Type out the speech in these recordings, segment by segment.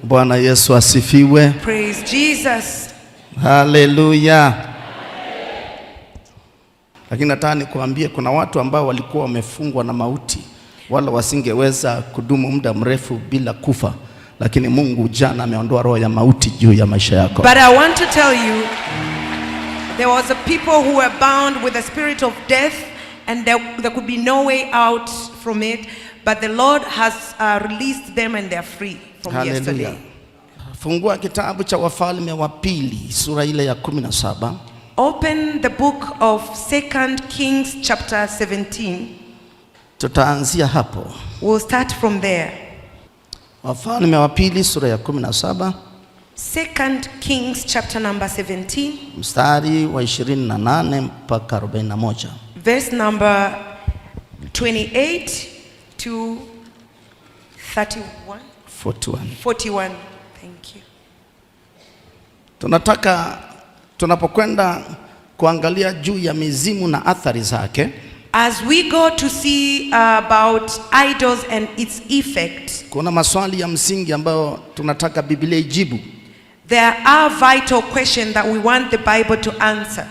Bwana Yesu asifiwe. Praise Jesus. Haleluya. Lakini nataka nikuambie kuna watu ambao walikuwa wamefungwa na mauti, wala wasingeweza kudumu muda mrefu bila kufa, lakini Mungu jana ameondoa roho ya mauti juu ya maisha yako. But I want to tell you, there was a people who were bound with the spirit of death, and there could be no way out from it. But the Lord has released them, and they are free from Haleluya. yesterday. Fungua kitabu cha Wafalme wa Pili sura ile ya 17. Open the book of Second Kings chapter 17. Tutaanzia hapo. We'll start from there. Wafalme wa Pili sura ya 17 Second Kings chapter number 17, mstari wa 28 mpaka 41. verse number 28 to 31. 41. 41. Thank you. Tunataka tunapokwenda kuangalia juu ya mizimu na athari zake, As we go to see about idols and its effect, kuna maswali ya msingi ambayo tunataka Biblia ijibu, there are vital questions that we want the Bible to answer.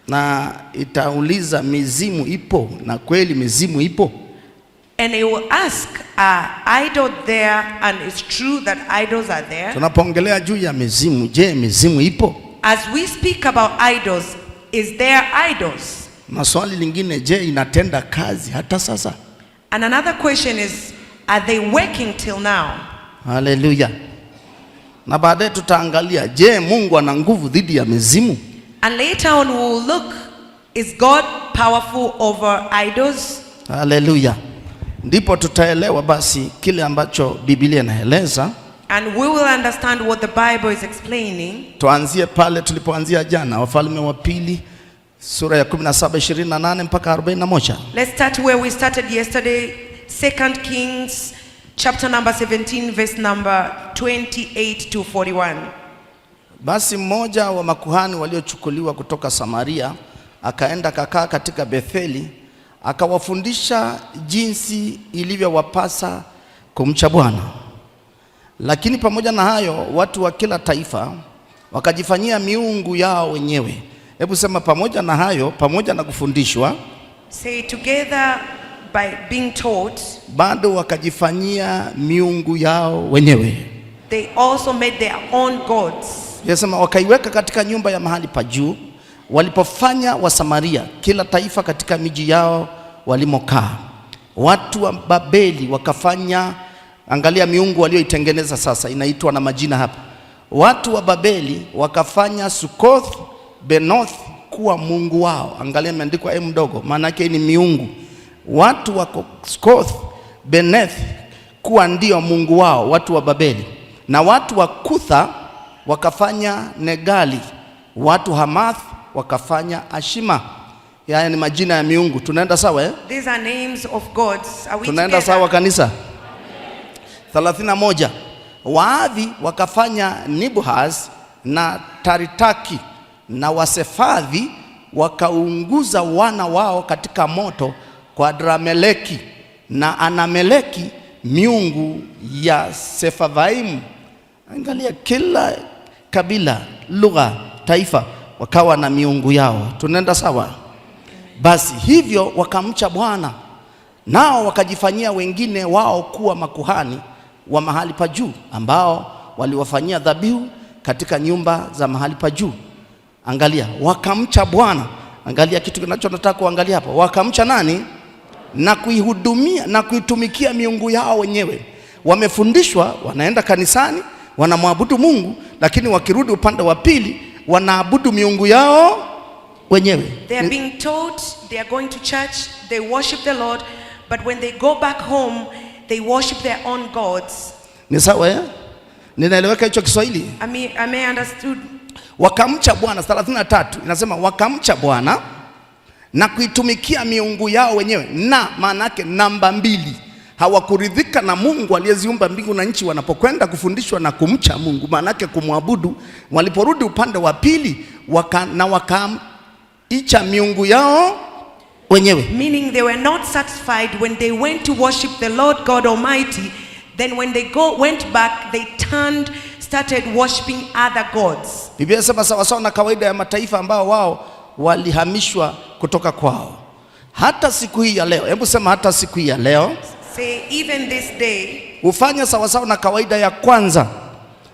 Na itauliza mizimu ipo? Na kweli mizimu ipo? And it will ask, are idol there? And it's true that idols are there. Tunapoongelea juu ya mizimu, je, mizimu ipo? As we speak about idols, is there idols? Na swali lingine, je, inatenda kazi hata sasa? And another question is, are they working till now? Haleluya. Na baadaye tutaangalia, je, Mungu ana nguvu dhidi ya mizimu? And later on we will look, is God powerful over idols? Haleluya. Ndipo tutaelewa basi kile ambacho Biblia inaeleza. And we will understand what the Bible is explaining. Tuanzie pale tulipoanzia jana, Wafalme wa Pili sura ya 17 28 mpaka 41. Let's start where we started yesterday, Second Kings chapter number 17 verse number 28 to 41. Basi mmoja wa makuhani waliochukuliwa kutoka Samaria akaenda akakaa katika Betheli, akawafundisha jinsi ilivyowapasa kumcha Bwana. Lakini pamoja na hayo, watu wa kila taifa wakajifanyia miungu yao wenyewe. Hebu sema, pamoja na hayo, pamoja na kufundishwa, Say together by being taught, bado wakajifanyia miungu yao wenyewe. They also made their own gods. Yasema wakaiweka katika nyumba ya mahali pa juu, walipofanya Wasamaria kila taifa katika miji yao walimokaa. Watu wa Babeli wakafanya, angalia miungu walioitengeneza sasa, inaitwa na majina hapa. Watu wa Babeli wakafanya Sukoth Benoth kuwa mungu wao. Angalia imeandikwa M mdogo, maana yake ni miungu. Watu wa Sukoth Beneth kuwa ndio mungu wao, watu wa Babeli. Na watu wa Kutha wakafanya Negali, watu Hamath wakafanya Ashima. Haya ni majina ya miungu. Tunaenda sawa eh? These are names of gods. Are we Tunaenda together? sawa kanisa? 31. Waadhi wakafanya Nibuhaz na Taritaki, na Wasefadhi wakaunguza wana wao katika moto kwa Drameleki na Anameleki, miungu ya Sefavaimu. Angalia, kila kabila, lugha, taifa wakawa na miungu yao. Tunaenda sawa? Basi hivyo wakamcha Bwana, nao wakajifanyia wengine wao kuwa makuhani wa mahali pa juu, ambao waliwafanyia dhabihu katika nyumba za mahali pa juu. Angalia, wakamcha Bwana. Angalia kitu kinachotaka kuangalia hapo. Wakamcha nani? Na kuihudumia na kuitumikia miungu yao wenyewe. Wamefundishwa, wanaenda kanisani, wanamwabudu Mungu, lakini wakirudi upande wa pili wanaabudu miungu yao wenyewe. They are being taught, they are going to church, they worship the Lord, but when they go back home, they worship their own gods. Ni sawa eh? Ninaeleweka hicho Kiswahili? I mean, I may understood. Wakamcha Bwana, 33 inasema wakamcha Bwana na kuitumikia miungu yao wenyewe, na maana yake namba 2. Hawakuridhika na Mungu aliyeziumba mbingu na nchi. Wanapokwenda kufundishwa na kumcha Mungu, maanake kumwabudu, waliporudi upande wa pili na wakaicha miungu yao wenyewe. Meaning they were not satisfied when they went to worship the Lord God Almighty. Then when they went back, they turned, started worshiping other gods. Biblia inasema sawasawa na kawaida ya mataifa ambao wao walihamishwa kutoka kwao. Hata siku hii ya leo, hebu sema hata siku hii ya leo, Say, even this day, hufanya sawasawa na kawaida ya kwanza,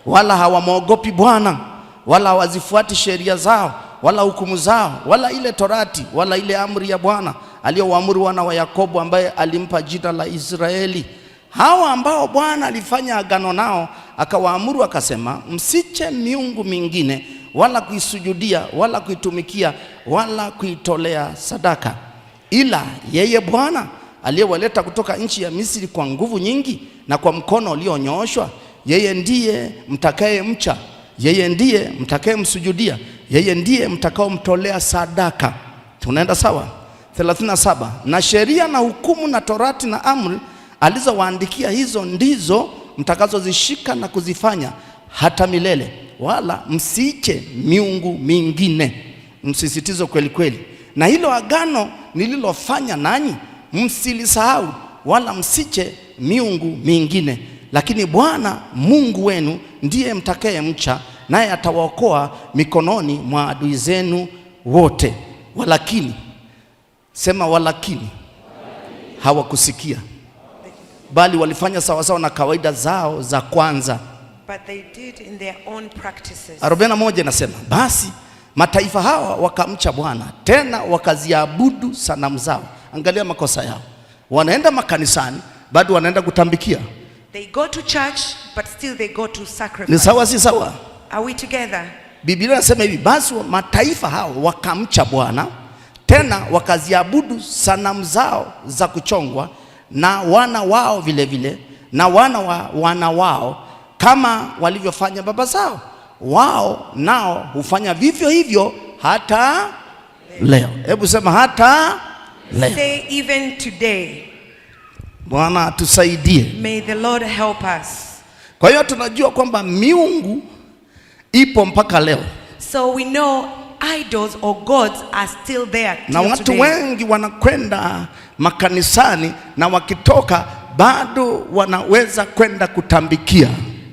wala hawamwogopi Bwana, wala hawazifuati sheria zao, wala hukumu zao, wala ile torati, wala ile amri ya Bwana aliyowaamuru wana wa Yakobo, ambaye alimpa jina la Israeli. Hawa ambao Bwana alifanya agano nao, akawaamuru akasema, msiche miungu mingine, wala kuisujudia, wala kuitumikia, wala kuitolea sadaka, ila yeye Bwana aliyewaleta kutoka nchi ya Misri kwa nguvu nyingi na kwa mkono ulionyooshwa, yeye ndiye mtakayemcha, yeye ndiye mtakayemsujudia, yeye ndiye mtakaomtolea sadaka. Tunaenda sawa? 37. Na sheria na hukumu na torati na amri alizowaandikia, hizo ndizo mtakazozishika na kuzifanya hata milele, wala msiiche miungu mingine. Msisitizo kweli kweli. Na hilo agano nililofanya nanyi msilisahau, wala msiche miungu mingine, lakini Bwana Mungu wenu ndiye mtakayemcha, naye atawaokoa mikononi mwa adui zenu wote. Walakini, sema walakini, hawakusikia, bali walifanya sawasawa na kawaida zao za kwanza. But they did in their own practices. 41 inasema basi mataifa hawa wakamcha Bwana tena wakaziabudu sanamu zao. Angalia makosa yao, wanaenda makanisani bado wanaenda kutambikia. They go to church, but still they go to Ni sacrifice. sawa, si sawa? Are we together? Biblia inasema hivi, basi mataifa hao wakamcha Bwana tena wakaziabudu sanamu zao za kuchongwa, na wana wao vile vile na wana wa wana wao, kama walivyofanya baba zao, wao nao hufanya vivyo hivyo hata leo. Hebu sema hata leo. Say even today. Bwana atusaidie. May the Lord help us. Kwa hiyo tunajua kwamba miungu ipo mpaka leo, So we know idols or gods are still there na till watu today. wengi wanakwenda makanisani na wakitoka bado wanaweza kwenda kutambikia.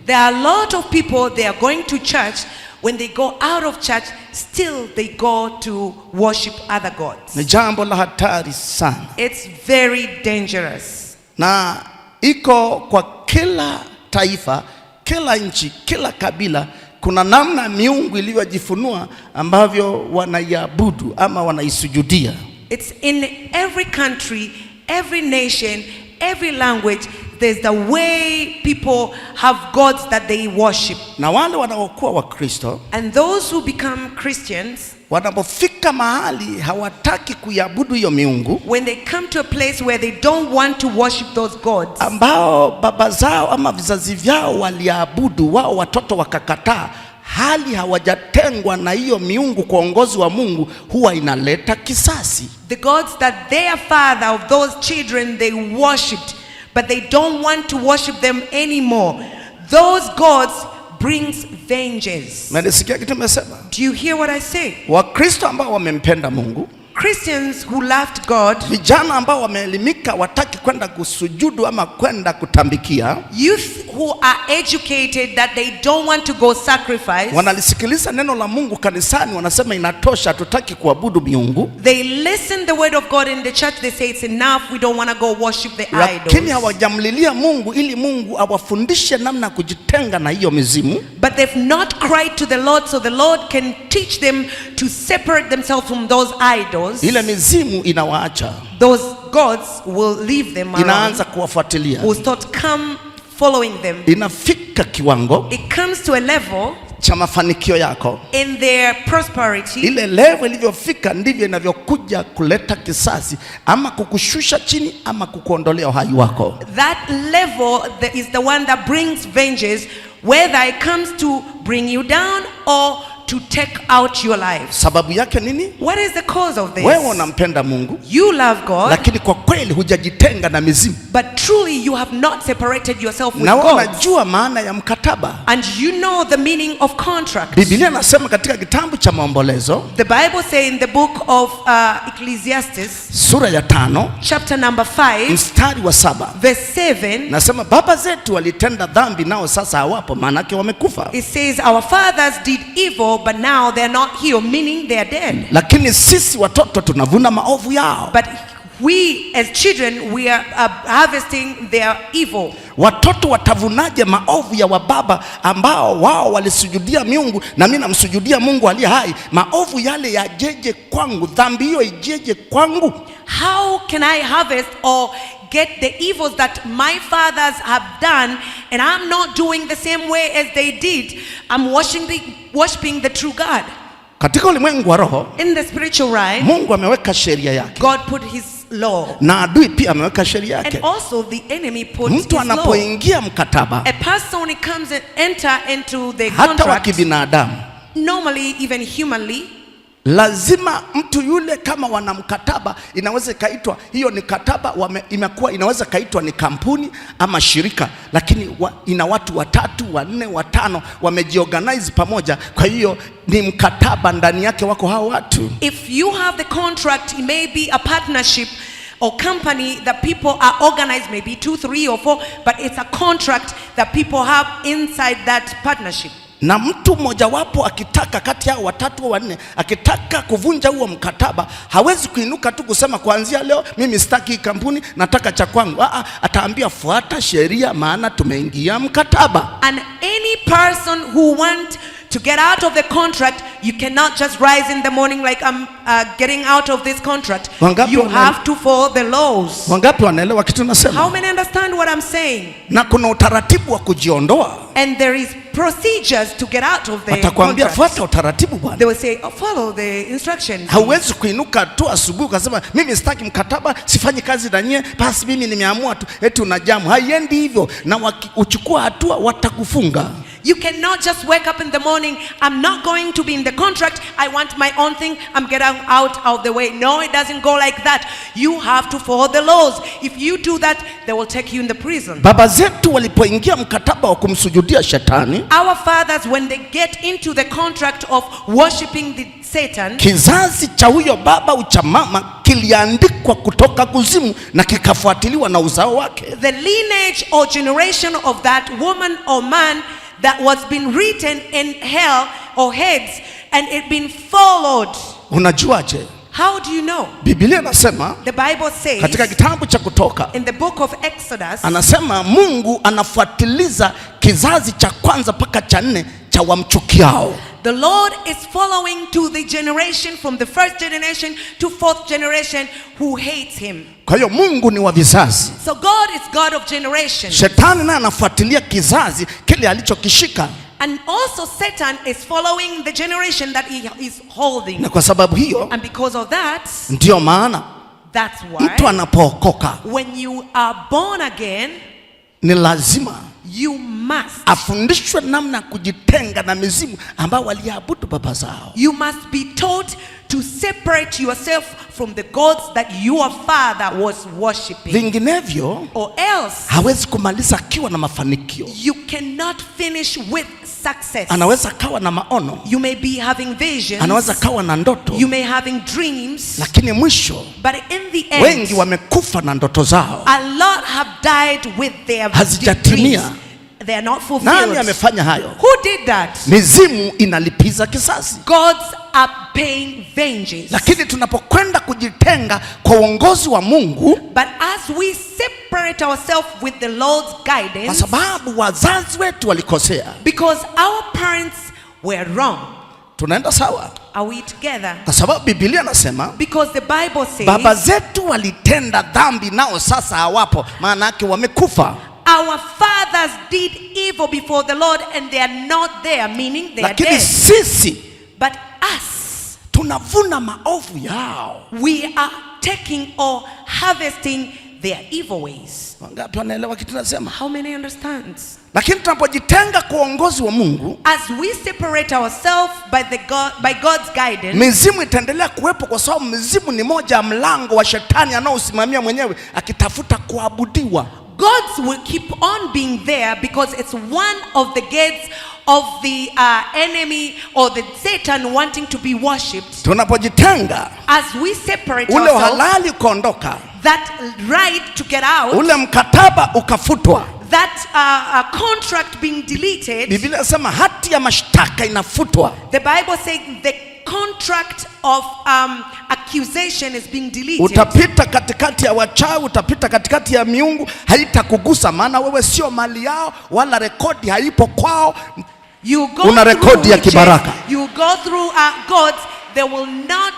There are a lot of people, they are going to church. When they go out of church, still they go to worship other gods. Ni jambo la hatari sana, It's very dangerous. Na iko kwa kila taifa, kila nchi, kila kabila. Kuna namna miungu ilivyojifunua ambavyo wanaiabudu ama wanaisujudia. It's in every country, every nation, every language. There's the way people have gods that they worship. Na wale wanaokuwa Wakristo And those who become Christians, wanapofika mahali hawataki kuiabudu hiyo miungu when they come to a place where they don't want to worship those gods, ambao baba zao ama vizazi vyao waliabudu, wao watoto wakakataa, hali hawajatengwa na hiyo miungu kwa uongozi wa Mungu, huwa inaleta kisasi. The gods that their father of those children they worshipped, but they don't want to worship them anymore. Those gods brings vengeance. Mmenisikia kitu nimesema? Do you hear what I say? Wakristo ambao wamempenda Mungu, Christians who loved God, vijana ambao wameelimika, hawataki kwenda kusujudu ama kwenda kutambikia, youth who are educated that they don't want to go sacrifice, wanalisikiliza neno la Mungu kanisani, wanasema inatosha, hatutaki kuabudu miungu, they listen the word of God in the church, they say it's enough, we don't want to go worship the lakini idols. hawajamlilia Mungu ili Mungu awafundishe namna ya kujitenga na hiyo mizimu. But they've not cried to the Lord so the Lord can teach them to separate themselves from those idols. Ile mizimu inawaacha, Those gods will leave them alone, inaanza kuwafuatilia, will start come following them. Inafika kiwango It comes to a level cha mafanikio yako. In their prosperity. Ile level ilivyofika ndivyo inavyokuja kuleta kisasi, ama kukushusha chini ama kukuondolea uhai wako. That level is the one that brings vengeance, whether it comes to bring you down or to take out your lives. Sababu yake nini? What is the cause of this? Wewe unampenda Mungu, You love God, lakini kwa kweli hujajitenga na mizimu, but truly you have not separated yourself with na wewe God. unajua maana ya mkataba. And you know the meaning of contract. Biblia nasema katika kitabu cha Maombolezo The Bible says in the book of Ecclesiastes, sura ya 5 chapter number 5, mstari wa 7 verse 7, nasema baba zetu walitenda dhambi, nao sasa hawapo, maanake wamekufa. it says, "Our fathers did evil, but now they are not here," meaning they are dead. Lakini sisi watoto tunavuna maovu yao. But we as children, we are harvesting their evil. Watoto watavunaje maovu ya wababa ambao wao walisujudia miungu na mimi namsujudia Mungu aliye hai? Maovu yale yajeje kwangu? Dhambi hiyo ijeje kwangu? How can I harvest or get the evils that my fathers have done, and I'm not doing the same way as they did? I'm worshiping the true God. Katika ulimwengu wa roho, In the spiritual realm, Mungu ameweka sheria yake God put his law. na adui pia ameweka sheria And yake. also the enemy put his Mtu law. anapoingia mkataba A person comes and enter into the hata wa contract, kibinadamu, normally even humanly, lazima mtu yule kama wana mkataba, inaweza ikaitwa hiyo ni kataba imekuwa inaweza kaitwa ni kampuni ama shirika, lakini ina watu watatu, wanne, watano wamejiorganize pamoja. Kwa hiyo ni mkataba, ndani yake wako hao watu. If you have the contract, it may be a partnership or company that people are organized, maybe 2, 3, or 4, but it's a contract that people have inside that partnership. Na mtu mmojawapo akitaka kati yao watatu au wanne akitaka kuvunja huo mkataba, hawezi kuinuka tu kusema kuanzia leo mimi sitaki hii kampuni, nataka cha kwangu. Ataambia fuata sheria, maana tumeingia mkataba. And any person who want to get out of the contract, you cannot just rise in the morning like I'm getting out of this contract. Wangapi You have to follow the laws. Wangapi wanaelewa kitu How nasema? many understand what I'm saying? Na kuna utaratibu wa kujiondoa. And there is procedures to get out of the Watakwambia contract. fuata utaratibu bwana. They will say, "Oh, follow the instructions." Hauwezi kuinuka tu asubuhi ukasema mimi sitaki mkataba, sifanyi kazi na nyie, basi mimi nimeamua tu, eti unajamu. Haiendi hivyo, na uchukua hatua watakufunga. You cannot just wake up in the morning, I'm not going to be in the contract, I want my own thing, I'm getting out of the way. No, it doesn't go like that. You have to follow the laws. If you do that, they will take you in the prison. Baba zetu walipoingia mkataba wa kumsujudia shetani, Our fathers, when they get into the contract of worshiping the Satan, kizazi cha huyo baba au cha mama kiliandikwa kutoka kuzimu na kikafuatiliwa na uzao wake. the lineage or generation of that woman or man that was been written in hell or heads, and it been followed. Unajuaje? How do you know? Biblia inasema The Bible says katika kitabu cha Kutoka, in the book of Exodus, anasema Mungu anafuatiliza kizazi cha kwanza mpaka cha nne cha wamchukiao. the Lord is following to the generation from the first generation to fourth generation who hates him. Kwa hiyo Mungu ni wa vizazi. So God is God of generation. Shetani naye anafuatilia kizazi kile alichokishika, And also Satan is following the generation that he is holding. na kwa sababu hiyo And because of that, ndiyo maana that's mtu why anapookoka when you are born again, ni lazima you must afundishwe namna ya kujitenga na mizimu ambao waliabudu baba zao. You must be taught to separate yourself from the gods that your father was worshiping. Vinginevyo Or else hawezi kumaliza akiwa na mafanikio. you cannot finish with success. Anaweza kawa na maono, You may be having visions, anaweza kawa na ndoto, you may having dreams, lakini mwisho but in the end, wengi wamekufa na ndoto zao. a lot have died with their Hazijatimia. dreams. They are not Nani fulfilled. amefanya hayo? Who did that? Mizimu inalipiza kisasi. Gods are paying vengeance. Lakini tunapokwenda kujitenga kwa uongozi wa Mungu, But as we separate ourselves with the Lord's kwa guidance, sababu wazazi wetu walikosea, because our parents were wrong. tunaenda sawa, Are we together? kwa sababu Biblia nasema Because the Bible says baba zetu walitenda dhambi, nao sasa hawapo, maana yake wamekufa. our fathers did evil before the Lord and they are not there, meaning they are Lakini dead. sisi But us, tunavuna maovu yao. we are taking or harvesting their evil ways. Wangapi wanaelewa kitu nasema? How many understands? Lakini tunapojitenga kwa uongozi wa Mungu, As we separate ourselves by God's guidance, mizimu itaendelea kuwepo, kwa sababu mizimu ni moja ya mlango wa shetani anaosimamia mwenyewe akitafuta kuabudiwa. Gods will keep on being there because it's one of the gates of the enemy or the Satan wanting to be worshipped. Tunapojitenga, As we separate ule ourselves, uhalali ukaondoka, that right to get out, ule mkataba ukafutwa. That contract being deleted, Biblia inasema hati ya mashtaka inafutwa. The Bible says the contract of accusation is being deleted. Utapita katikati ya wachawi, utapita katikati ya miungu, haitakugusa maana wewe sio mali yao, wala rekodi haipo kwao. You go Una through rekodi ya witches, kibaraka. you go through gods, they will not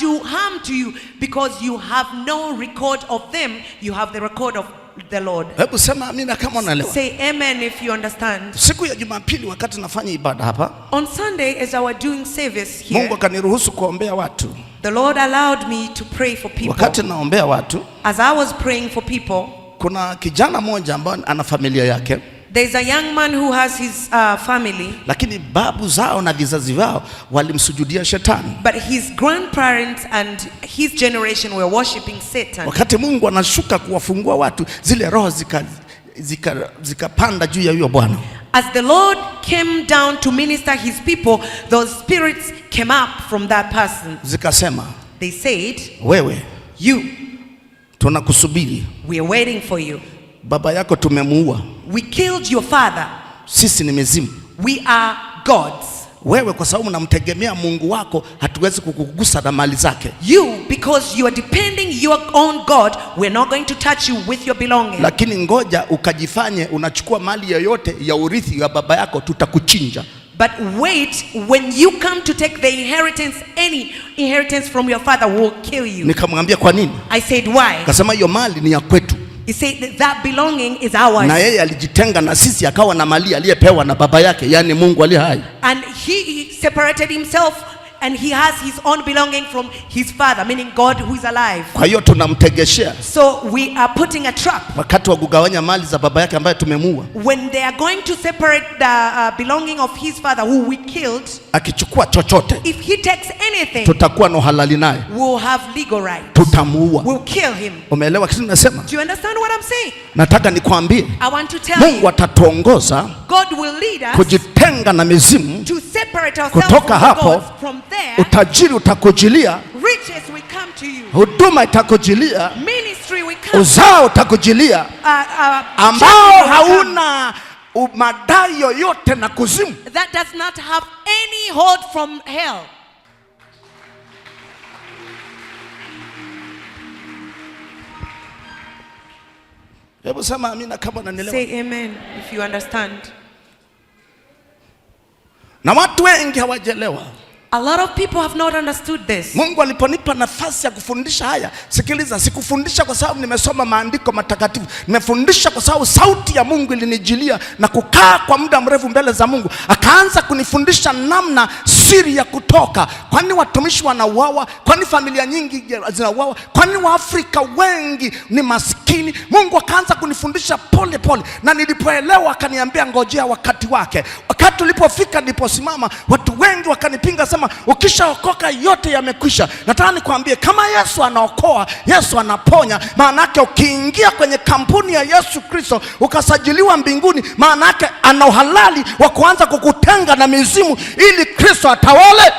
do harm to you because you have no record of them. You have the record of the Lord. Hebu sema amina kama unaelewa. Say amen if you understand. Siku ya Jumapili wakati nafanya ibada hapa, On Sunday, as I was doing service here, Mungu akaniruhusu kuombea watu. The Lord allowed me to pray for people. Wakati naombea watu, As I was praying for people, kuna kijana mmoja ambaye ana familia yake, there's a young man who has his family, lakini babu zao na vizazi vyao walimsujudia shetani. But his grandparents and his generation were worshiping Satan. Wakati Mungu anashuka kuwafungua watu, zile roho zikapanda juu ya huyo bwana. As the Lord came down to minister his people, those spirits came up from that person. Zikasema, They said, wewe, "You, tunakusubiri. We are waiting for you. Baba yako tumemuua. We killed your father. Sisi ni mizimu. We are gods. Wewe kwa sababu unamtegemea Mungu wako, hatuwezi kukugusa na mali zake. You, because you are depending your own God, we're not going to touch you with your belongings. Lakini ngoja ukajifanye unachukua mali yoyote ya urithi ya baba yako, tutakuchinja. But wait, when you come to take the inheritance, any inheritance from your father, will kill you." Nikamwambia kwa nini? I said, "Why?" Akasema hiyo mali ni ya kwetu. He said that belonging is ours. Na yeye alijitenga na sisi akawa na mali aliyepewa na baba yake, yani Mungu aliye hai. And he separated himself and he has his own belonging from his father, meaning God who is alive. Kwa hiyo tunamtegeshea. So we are putting a trap. Wakati wa kugawanya mali za baba yake ambaye tumemuua, When they are going to separate the belonging of his father who we killed, akichukua chochote, if he takes anything, tutakuwa na uhalali naye, we'll have legal right. tutamuua. We'll kill him. Umeelewa kitu ninasema? Do you understand what I'm saying? Nataka nikwambie, I want to tell Mungu you, atatuongoza God will lead us kujitenga na mizimu. to separate ourselves Kutoka from the hapo, gods. From there, utajiri utakujilia, riches will come to you. Huduma itakujilia, Ministry will come. Uzao utakujilia, ambao Children will come. hauna madai yoyote na kuzimu. That does not have any hold from hell. Hebu sema amina kama unanielewa. Say amen if you understand. Na watu wengi hawajaelewa. A lot of people have not understood this. Mungu aliponipa nafasi ya kufundisha haya, sikiliza, sikufundisha kwa sababu nimesoma maandiko matakatifu. Nimefundisha kwa sababu sauti ya Mungu ilinijilia na kukaa kwa muda mrefu mbele za Mungu. Akaanza kunifundisha namna siri ya kutoka. Kwani watumishi wanauawa? Kwani familia nyingi zinauawa? Kwani Waafrika wengi ni maskini? Mungu akaanza kunifundisha pole pole, na nilipoelewa akaniambia ngojea wakati wake. Wakati ulipofika niliposimama, watu wengi wakanipinga, sema ukishaokoka yote yamekwisha. Nataka nikwambie, kama Yesu anaokoa, Yesu anaponya. Maana yake ukiingia kwenye kampuni ya Yesu Kristo ukasajiliwa mbinguni, maana yake ana uhalali wa kuanza kukutenga na mizimu ili Kristo atawale.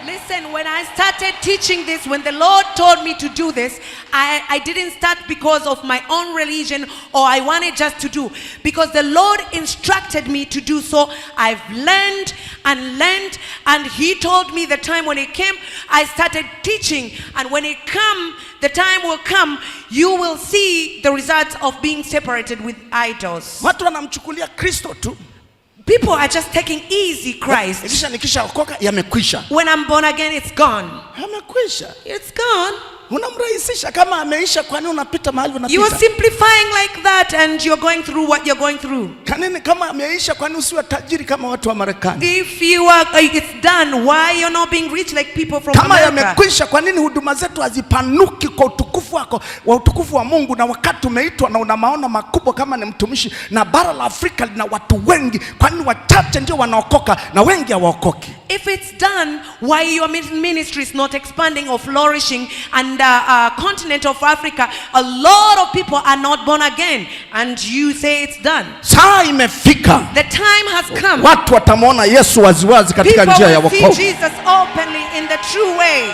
Listen, when I started teaching this, when the Lord told me to do this, I didn't start because of my own religion or I wanted just to do. Because the Lord instructed me to do so. I've learned and learned, and He told me the time when it came, I started teaching. And when it come, the time will come, you will see the results of being separated with idols. Watu wanamchukulia Kristo tu. People are just taking easy Christ. Kisha nikishaokoka yamekwisha. When I'm born again, it's gone. Yamekwisha. It's gone. Unamrahisisha kama ameisha, kwani unapita mahali You are unapita? Simplifying like that and you're going through what you're going through. Kanini kama ameisha, kwani usiwe tajiri kama watu wa Marekani? If you are, it's done, why you're not being rich like people from Kama America? yamekwisha, kwa nini huduma zetu hazipanuki kwa utukufu utukufu wako wa utukufu wa Mungu, na wakati umeitwa na una maono makubwa kama ni mtumishi, na bara la Afrika lina watu wengi, kwani wachache ndio wanaokoka na wengi hawaokoki? If it's done, why your ministry is not expanding or flourishing, and continent of Africa, a lot of people are not born again, and you say it's done. Saa imefika, The time has come. Watu watamwona Yesu waziwazi katika People njia ya will see wokovu. Jesus openly in the true way.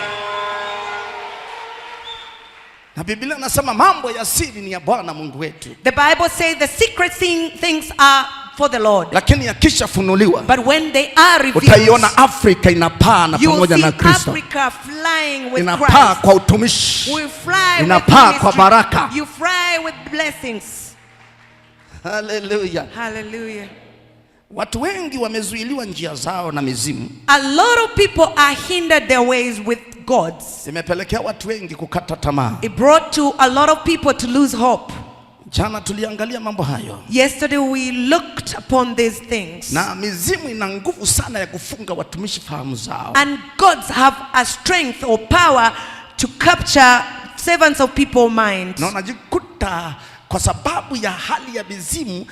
Na Biblia nasema mambo ya siri ni ya Bwana Mungu wetu, The Bible says the secret things are for the Lord. Lakini yakishafunuliwa But when they are revealed, utaiona Afrika inapaa na you will pamoja see na Kristo, Africa flying with inapaa Christ. kwa utumishi, We fly with inapaa kwa ministry. baraka. You fly with blessings. Haleluya! Hallelujah. Watu wengi wamezuiliwa njia zao na mizimu, A lot of people are hindered their ways with gods. Imepelekea watu wengi kukata tamaa. It brought to a lot of people to lose hope. Jana tuliangalia mambo hayo, Yesterday we looked upon these things. Na mizimu ina nguvu sana ya kufunga watumishi fahamu zao. And gods have a strength or power to capture servants of people minds. Na unajikuta kwa sababu ya hali ya mizimu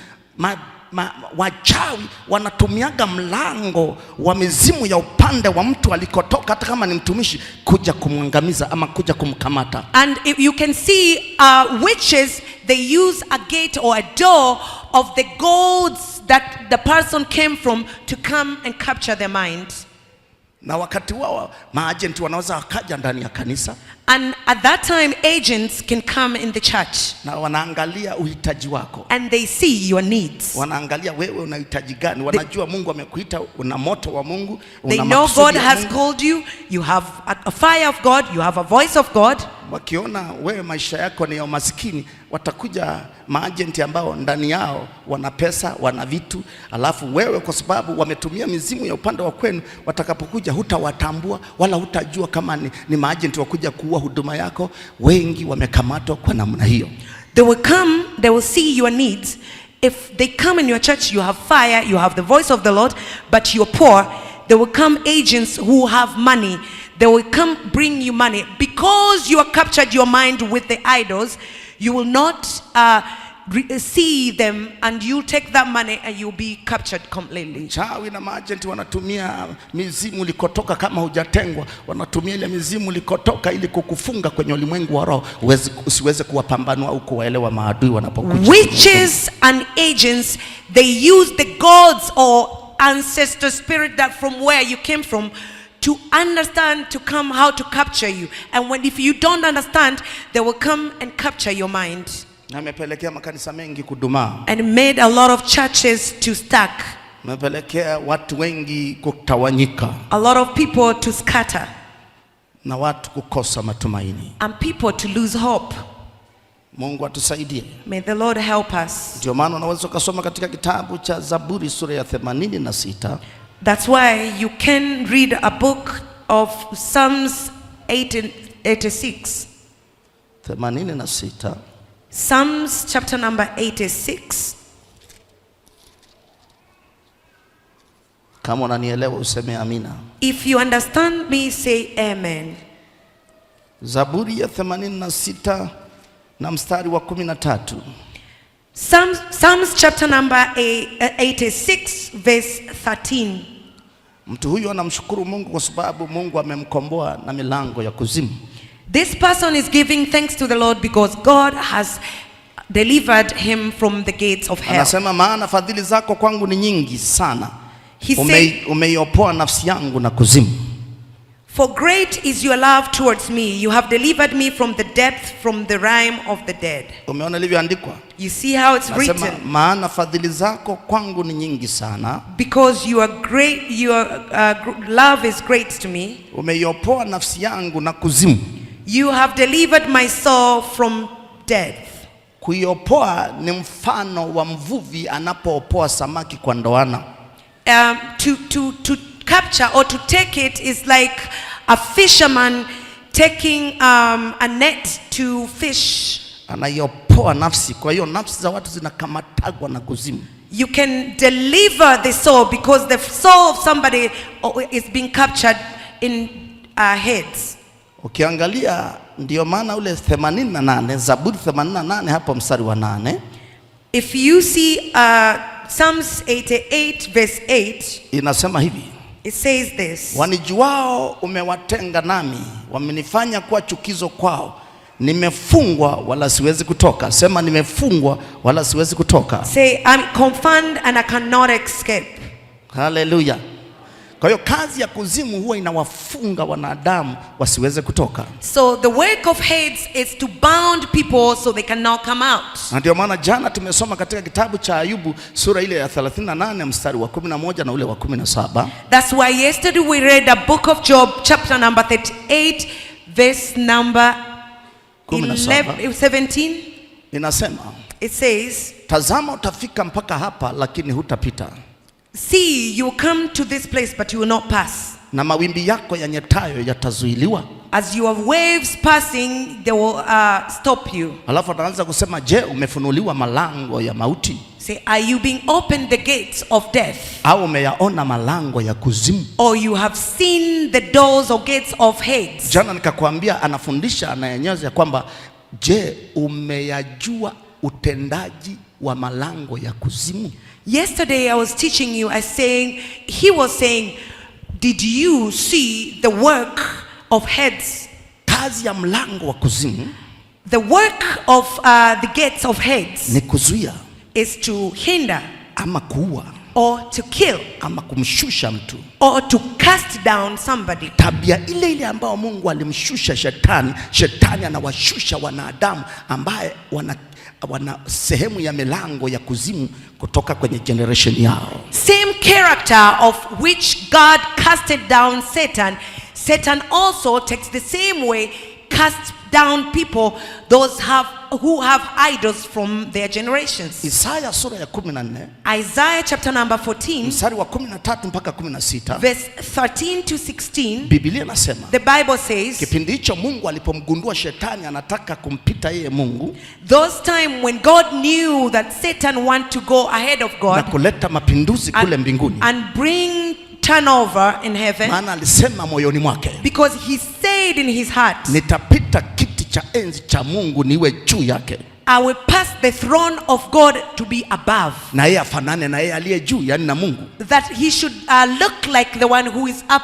wachawi wanatumiaga mlango wa mizimu ya upande wa mtu alikotoka, hata kama ni mtumishi, kuja kumwangamiza ama kuja kumkamata. And if you can see witches, they use a gate or a door of the gods that the person came from to come and capture their mind. Na wakati wao maajenti wanaweza wakaja ndani ya kanisa And at that time, agents can come in the church na wanaangalia uhitaji wako, and they see your needs. Wanaangalia wewe unahitaji gani, wanajua Mungu amekuita, una moto wa Mungu, They una know makusudi God ya has Mungu. called you. You have a fire of God. You have a voice of God. Wakiona wewe maisha yako ni ya umaskini, watakuja maajenti ambao ndani yao wana pesa, wana vitu, alafu wewe kwa sababu wametumia mizimu ya upande wa kwenu, watakapokuja hutawatambua wala hutajua kama ni maajenti wakuja kuua huduma yako. Wengi wamekamatwa kwa namna hiyo. They will come, they will see your needs. If they come in your church, you have fire, you have the voice of the Lord, but you're poor. There will come agents who have money. They will come bring you money. Because you have captured your mind with the idols, you will not see them, and you take that money and you'll be captured completely. Chawi na maajenti wanatumia mizimu ulikotoka, kama hujatengwa, wanatumia ile mizimu ulikotoka ili kukufunga kwenye ulimwengu wa roho, usiweze kuwapambanua au kuwaelewa maadui wanapokuja. Witches and agents, they use the gods or ancestor spirit that from where you came from to understand, to come how to capture you. And if you don't understand, they will come and capture your mind. Na amepelekea makanisa mengi kudumaa, And made a lot of churches to stack, amepelekea watu wengi kutawanyika a lot of people to scatter, na watu kukosa matumaini. And people to lose hope. Mungu atusaidie. May the Lord help us. Ndio maana unaweza ukasoma katika kitabu cha Zaburi sura ya 86 That's why you can read a book of Psalms 86. 86 Psalms chapter number 86. Kama unanielewa useme amina. If you understand me, say amen. Zaburi ya 86 na mstari wa 13. Psalms chapter number 86 verse 13. Mtu huyu anamshukuru Mungu kwa sababu Mungu amemkomboa na milango ya kuzimu. This person is giving thanks to the Lord because God has delivered him from the gates of hell. Anasema maana fadhili zako kwangu ni nyingi sana. He said, Umeiopoa nafsi yangu na kuzimu. For great is your love towards me. You have delivered me from the depth, from the realm of the dead. Umeona ilivyoandikwa? You see how it's Anasema written. Maana fadhili zako kwangu ni nyingi sana. Because you are great, your love is great to me. Umeiopoa nafsi yangu na kuzimu. You have delivered my soul from death. Kuiopoa ni mfano wa mvuvi anapoopoa samaki kwa ndoana. To capture or to take it is like a fisherman taking a net to fish. Anaiopoa nafsi. Kwa hiyo nafsi za watu zinakamatagwa na kuzimu. You can deliver the soul because the soul of somebody is being captured in heads. Ukiangalia Ndio maana ule 88, Zaburi 88 hapo mstari wa 8 If you see Psalms 88, verse 8, inasema hivi: it says this. Wanijuao umewatenga nami, wamenifanya kuwa chukizo kwao. Nimefungwa wala siwezi kutoka. Sema, nimefungwa wala siwezi kutoka. Say, I'm confined and I cannot escape. Haleluya! Kwa hiyo kazi ya kuzimu huwa inawafunga wanadamu wasiweze kutoka, So the work of Hades is to bound people so they cannot come out. Na ndio maana jana tumesoma katika kitabu cha Ayubu sura ile ya 38 mstari wa 11 na ule wa 17. That's why yesterday we read the book of Job, chapter number 38, verse number 17. 11, 17. Inasema, It says, tazama utafika mpaka hapa, lakini hutapita, See, you will come to this place, but you will not pass. Na mawimbi yako yanyetayo yatazuiliwa. As your waves passing, they will stop you. Alafu ataanza kusema, je, umefunuliwa malango ya mauti Say, are you being opened the gates of death? Au umeyaona malango ya kuzimu? Or you have seen the doors or gates of Hades? Jana nikakwambia anafundisha, anayenyeza kwamba je, umeyajua utendaji wa malango ya kuzimu? Yesterday I was teaching you as saying, he was saying, did you see the work of Hades? Kazi ya mlango wa kuzimu The work of the gates of Hades ni kuzuia is to hinder ama kuua or to kill ama kumshusha mtu. Or to cast down somebody. Tabia ile ile ambayo Mungu alimshusha shetani, shetani anawashusha wanadamu ambaye wana sehemu ya milango ya kuzimu kutoka kwenye generation yao. Same character of which God casted down Satan, Satan also takes the same way, casts down people, those who have idols from their generations. Isaya sura ya 14 Isaiah chapter number 14, mstari wa 13 mpaka 16, verse 13 to 16, Biblia inasema, the Bible says, kipindi hicho Mungu alipomgundua shetani anataka kumpita yeye Mungu those time when God knew that Satan want to go ahead of na God kuleta mapinduzi kule mbinguni, and bring turnover in heaven, maana alisema moyoni mwake, because he said in his heart, nitapita kiti cha enzi cha Mungu niwe juu yake, I will pass the throne of God to be above. Na yeye afanane na yeye aliye juu, yani na Mungu. That he should look like the one who is up.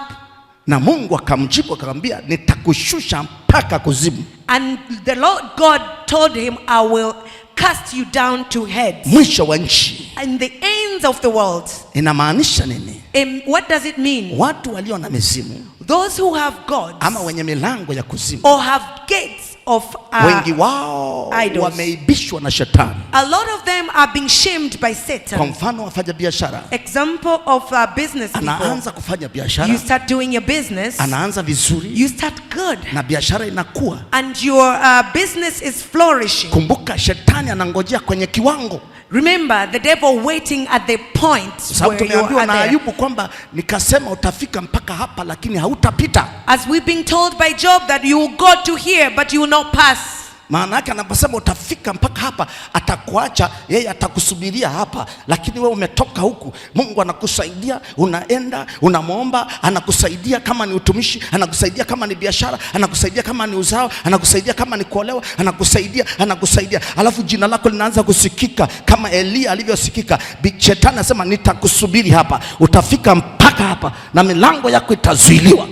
Na Mungu akamjibu akamwambia, nitakushusha mpaka kuzimu, And the Lord God told him, I will cast you down to Hades mwisho wa nchi. And the ends of the world. Inamaanisha nini? And what does it mean? Watu walio na mizimu Those who have gods ama wenye milango ya kuzimu, or have gates of wengi wao idols, wameibishwa na shetani. a lot of them are being shamed by Kwa Satan. mfano, wafanya biashara, Example of business people. Anaanza kufanya biashara, You start doing your business, anaanza vizuri you start good, na biashara inakuwa. And your business is flourishing. Kumbuka, shetani anangojea kwenye kiwango, Remember, the devil waiting at the point sababu where you tumeambiwa are na there. Ayubu kwamba nikasema utafika mpaka hapa, lakini hautapita. As we've been told by Job that you will go to here, but you will not pass. Maana yake anaposema utafika mpaka hapa, atakuacha yeye, atakusubiria hapa, lakini wewe umetoka huku. Mungu anakusaidia, unaenda unamwomba, anakusaidia kama ni utumishi, anakusaidia kama ni biashara, anakusaidia kama ni uzao, anakusaidia kama ni kuolewa, anakusaidia, anakusaidia, alafu jina lako linaanza kusikika kama Eliya alivyosikika. Shetani anasema nitakusubiri hapa, utafika mpaka hapa na milango yako itazuiliwa.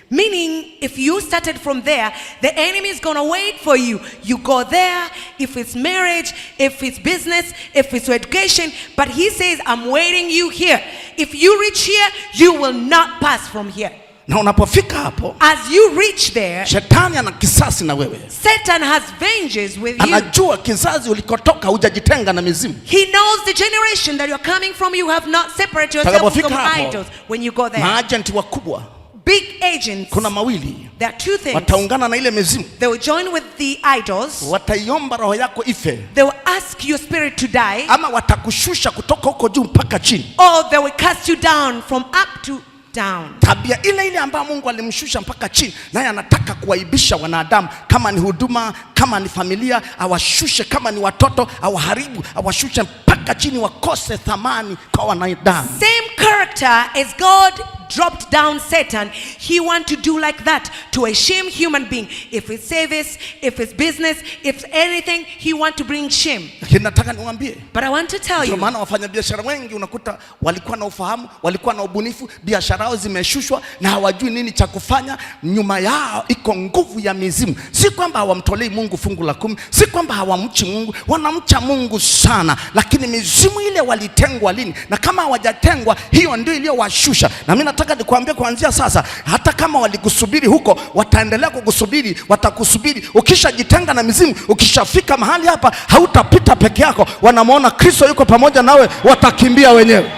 Meaning, if you started from there, the enemy is going to wait for you. You go there, if it's marriage, if it's business, if it's education. But he says, I'm waiting you here. If you reach here, you will not pass from here. Na unapofika hapo, As you reach there, shetani ana kisasi na wewe. Satan has vengeance with you. Anajua kizazi ulikotoka hujajitenga na mizimu. He knows the generation that you're coming from. You have not separated yourself Utakapofika from hapo, idols. When you go there, maajenti wakubwa, big agents, kuna mawili, there are two things. Wataungana na ile mizimu, They will join with the idols. Wataiomba roho yako ife, They will ask your spirit to die, ama watakushusha kutoka huko juu mpaka chini. Or they will cast you down from up to down. Tabia ile ile ambayo Mungu alimshusha mpaka chini, naye anataka kuwaibisha wanadamu, kama ni huduma, kama ni familia, awashushe, kama ni watoto, awaharibu, awashushe mpaka chini, wakose thamani kwa wanadamu. Same character as God dropped down Satan, he want to do like that to a shame human being. If it's service, if it's business, if anything, he want to bring shame. Lakini nataka niwaambie, But I want to tell ndio you, maana wafanyabiashara wengi unakuta walikuwa na ufahamu, walikuwa na ubunifu, biashara yao zimeshushwa na hawajui nini cha kufanya. Nyuma yao iko nguvu ya mizimu. Si kwamba hawamtolei Mungu fungu la kumi, si kwamba hawamchi Mungu, wanamcha Mungu sana, lakini mizimu ile walitengwa lini? Na kama hawajatengwa, hiyo ndio iliyowashusha. Na mimi nataka nikwambie kuanzia sasa, hata kama walikusubiri huko, wataendelea kukusubiri, watakusubiri. Ukishajitenga na mizimu, ukishafika mahali hapa, hautapita peke yako. Wanamwona Kristo yuko pamoja nawe, watakimbia wenyewe.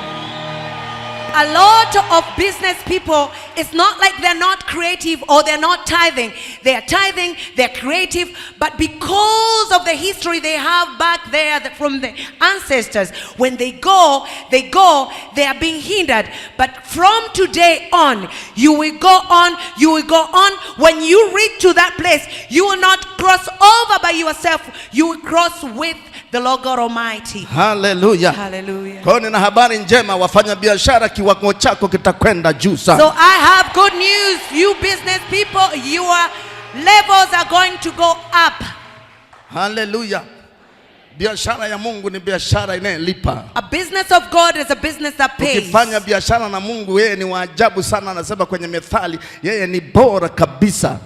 A lot of business people, it's not like they're not creative or they're not tithing. They are tithing, they're creative, but because of the history they have back there from the ancestors, when they go, they go, they are being hindered. But from today on, you will go on, you will go on. When you reach to that place, you will not cross over by yourself, you will cross with the Lord God Almighty. Haleluya! Hallelujah. Kwa hiyo nina habari njema, wafanya biashara, kiwango chako kitakwenda juu sana. So I have good news. You business people, your levels are going to go up. Haleluya! Biashara ya Mungu ni biashara inayolipa. A business of God is a business that pays. Ukifanya biashara na Mungu, yeye ni wa ajabu sana. Anasema kwenye Methali, yeye ni bora kabisa.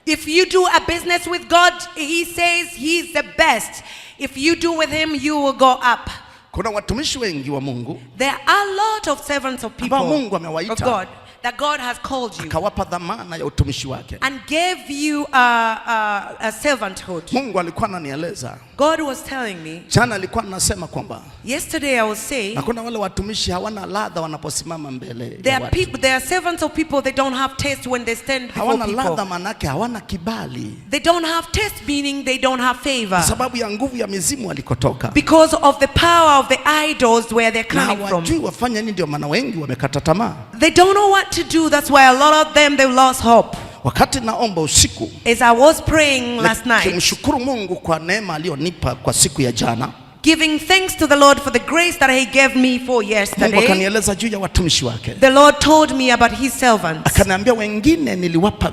If you do a business with God, He says He's the best. If you do with Him, you will go up. Kuna watumishi wengi wa Mungu There are a lot of servants of people ambao Mungu amewaita. Of God that God has called you akawapa dhamana ya utumishi wake. And gave you a servanthood. Mungu alikuwa ananieleza God was telling me jana, alikuwa anasema kwamba yesterday. I was saying na kuna wale watumishi hawana ladha wanaposimama mbele there ya are watu. people, there are servants of people, they don't have taste when they stand before Hawana people. ladha, manake hawana kibali, They don't have taste, meaning they don't have favor. Sababu ya nguvu ya mizimu walikotoka, Because of the power of the idols where they're na coming from. hawajui wafanye nini. Ndio maana wengi wamekata tamaa. They don't know what to do. That's why a lot of them, they've lost hope. Wakati naomba usiku As I was praying last night, nikimshukuru Mungu kwa neema aliyonipa kwa siku ya jana, giving thanks to the Lord for the grace that He gave me for Mungu yesterday, akanieleza juu ya watumishi wake, the Lord told me about His servants. Akaniambia wengine niliwapa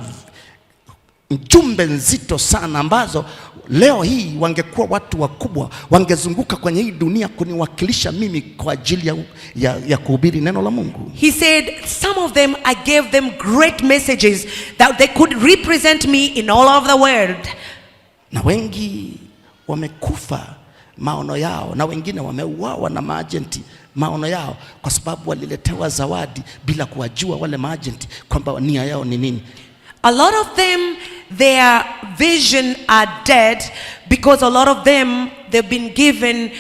jumbe nzito sana ambazo leo hii wangekuwa watu wakubwa, wangezunguka kwenye hii dunia kuniwakilisha mimi kwa ajili ya kuhubiri neno la Mungu. He said, some of them, I gave them great messages that they could represent me in all of the world. Na wengi wamekufa maono yao, na wengine wameuawa na maajenti maono yao, kwa sababu waliletewa zawadi bila kuwajua wale maajenti kwamba nia yao ni nini. A lot of them, their vision are dead because a lot of them, they've been given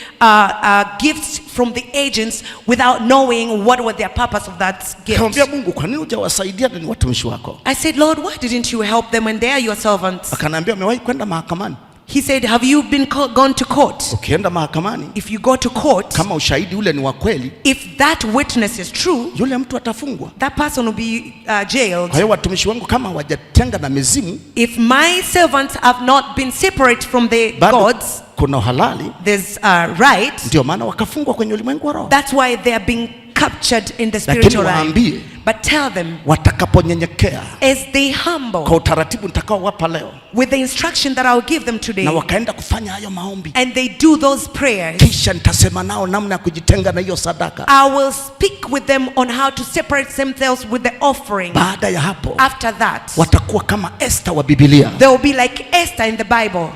gifts from the agents without knowing what was their purpose of that gift. Nikamwambia Mungu, kwa nini hujawasaidia na ni watumishi wako? I said, "Lord, why didn't you help them when they are your servants?" Akaniambia, umewahi kwenda mahakamani? He said, "Have you been gone to court?" Ukienda mahakamani, If you go to court, kama ushahidi ule ni wa kweli, if that witness is true, yule mtu atafungwa. That person will be jailed. Kwa hiyo watumishi wangu kama hawajatenga na mizimu, If my servants have not been separate from the bado gods, kuna uhalali, there's right. ndio maana wakafungwa kwenye ulimwengu wa roho. That's why they are being captured in the Lakini spiritual realm. waambie, But tell them, watakaponyenyekea as they humble kwa utaratibu nitakaowapa leo, with the instruction that I'll give them today, na wakaenda kufanya hayo maombi, and they do those prayers, kisha nitasema nao namna ya kujitenga na hiyo sadaka. I will speak with them on how to separate themselves with the offering. Baada ya hapo, After that, watakuwa kama Esther wa Biblia. They will be like Esther in the Bible.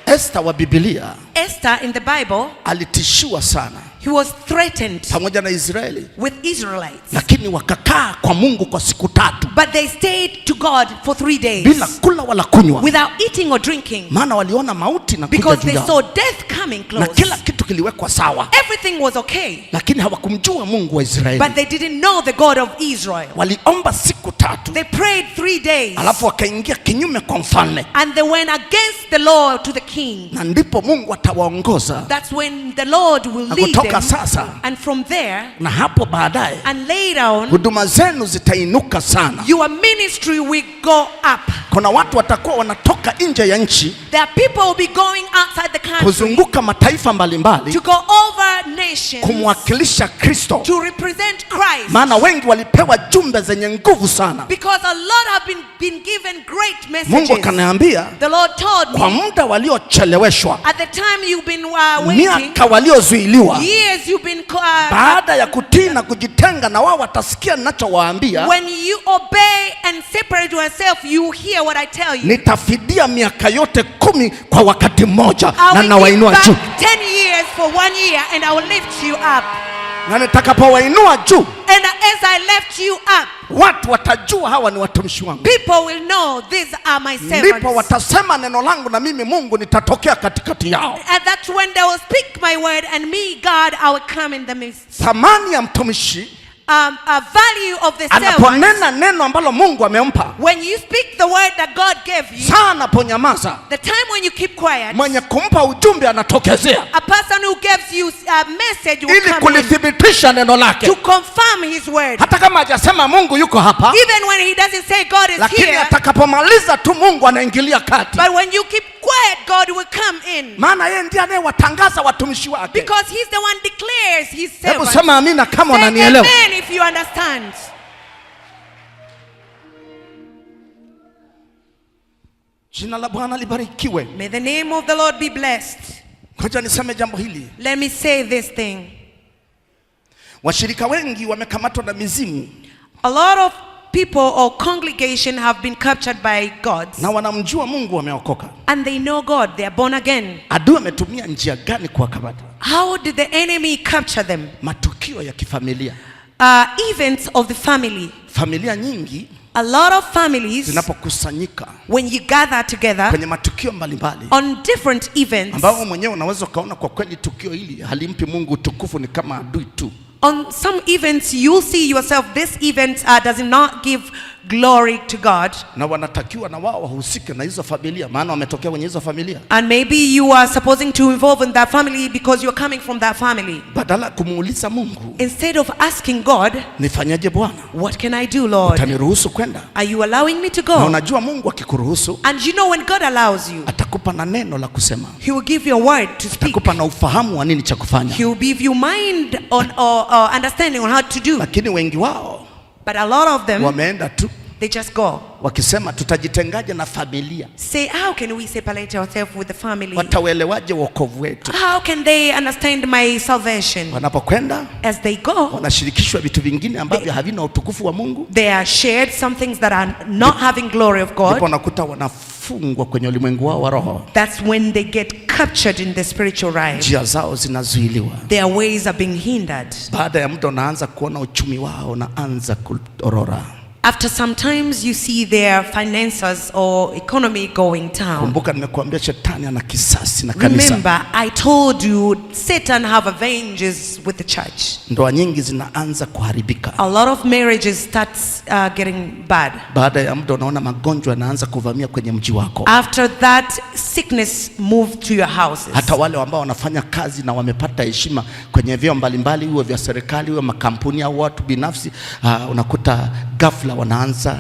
Esther wa Biblia Esther in the Bible, alitishiwa sana he was threatened pamoja na Israeli, with Israelites. Lakini wakakaa kwa Mungu kwa siku 3 But they stayed to God for 3 days bila kula wala kunywa, without eating or drinking, maana waliona mauti na kuja because juu they yao, saw death coming na close. kila kitu kiliwekwa sawa, Everything was okay, lakini hawakumjua Mungu wa Israeli. But they didn't know the God of Israel. Waliomba siku 3, They prayed 3 days, alafu wakaingia kinyume kwa mfalme, and they went against the law to the king. Na ndipo Mungu atawaongoza. That's when the Lord will Na lead kutoka them. sasa, And from there, na hapo baadaye, and later on, huduma zenu zitainuka sana. your ministry will go up. Kuna watu watakuwa wanatoka nje ya nchi There are people will be going outside the country, kuzunguka mataifa mbalimbali, mbalimbali to go over nations, kumwakilisha Kristo, to represent Christ. maana wengi walipewa jumbe zenye nguvu sana. Because a lot have been given great Mungu messages. akaniambia The Lord told kwa me, muda waliocheleweshwa, at the time you've been waiting, miaka waliozuiliwa, years you've been baada ya kutii na kujitenga na wao watasikia ninachowaambia, when you obey and separate yourself, you hear what I tell you. Nitafidia miaka yote 10 kwa wakati mmoja, I na will give nawainua back juu, 10 years for 1 year and I will lift you up. Na nitakapowainua juu, And as I lift you up, watu watajua hawa ni watumishi wangu. people will know these are my Ndipo servants. watasema neno langu, na mimi Mungu nitatokea katikati yao. And that's when they will speak my word, and me, God, I will come in the midst. Thamani ya mtumishi A value of the servant. anaponena neno ambalo Mungu amempa, When you speak the word that God gave you, sana anaponyamaza, the time when you keep quiet, mwenye kumpa ujumbe anatokezea a person who gives you a message will ili come in kulithibitisha neno lake, to confirm his word. hata kama hajasema Mungu yuko hapa, Even when he doesn't say God is lakini here, atakapomaliza tu Mungu anaingilia kati, but when you keep quiet, God will come in. maana yeye ndiye anayewatangaza watumishi wake. Because he's the one declares his Hebu servants. sema amina kama Say unanielewa. amen if you understand. Jina la Bwana libarikiwe. May the name of the Lord be blessed. Ngoja niseme jambo hili. Let me say this thing. Washirika wengi wamekamatwa na mizimu A lot of people or congregation have been captured by gods. na wanamjua Mungu, wameokoka. And they know God. They are born again. Adui ametumia njia gani kuwakamata? How did the enemy capture them? Matukio ya kifamilia. Events of the family. Familia nyingi A lot of families, zinapokusanyika when you gather together kwenye matukio mbalimbali on different events, ambao mwenyewe unaweza ukaona kwa kweli tukio hili halimpi Mungu utukufu, ni kama adui tu. on some events you'll see yourself, this event does not give glory to God. Na wanatakiwa na wao wahusike na hizo familia, maana wametokea kwenye hizo familia. And maybe you are supposing to involve in that family because you're coming from that family. Badala ya kumuuliza Mungu, Instead of asking God, nifanyaje Bwana, what can I do, Lord? utaniruhusu kwenda? Are you allowing me to Na go? unajua Mungu akikuruhusu And you know when God allows you, atakupa na neno la kusema, He will give you a word to speak. atakupa na ufahamu wa nini cha kufanya. He will give you mind on or understanding on how to do. Lakini wengi wao But a lot of them, wameenda tu they just go. wakisema tutajitengaje na familia, Say, how can we separate ourselves with the family? watauelewaje wokovu wetu? How can they understand my salvation? Wanapokwenda As they go, wanashirikishwa vitu vingine ambavyo havina utukufu wa Mungu, they are shared some things that are not having glory of ndipo God. wanakuta wanafungwa kwenye ulimwengu wao wa roho, That's when they get captured in the spiritual realm. njia zao zinazuiliwa. Their ways are being hindered. Baada ya muda unaanza kuona uchumi wao unaanza kudorora. After some times you see their finances or economy going down. Kumbuka nimekuambia shetani ana kisasi na kanisa. Remember, I told you Satan have a vengeance with the church. Ndoa nyingi zinaanza kuharibika. A lot of marriages starts getting bad. Baada ya muda unaona magonjwa yanaanza kuvamia kwenye mji wako. After that, sickness moved to your houses. Hata wale ambao wanafanya kazi na wamepata heshima kwenye vyeo mbalimbali, iwe vya serikali, iwe makampuni au watu binafsi, unakuta ghafla wanaanza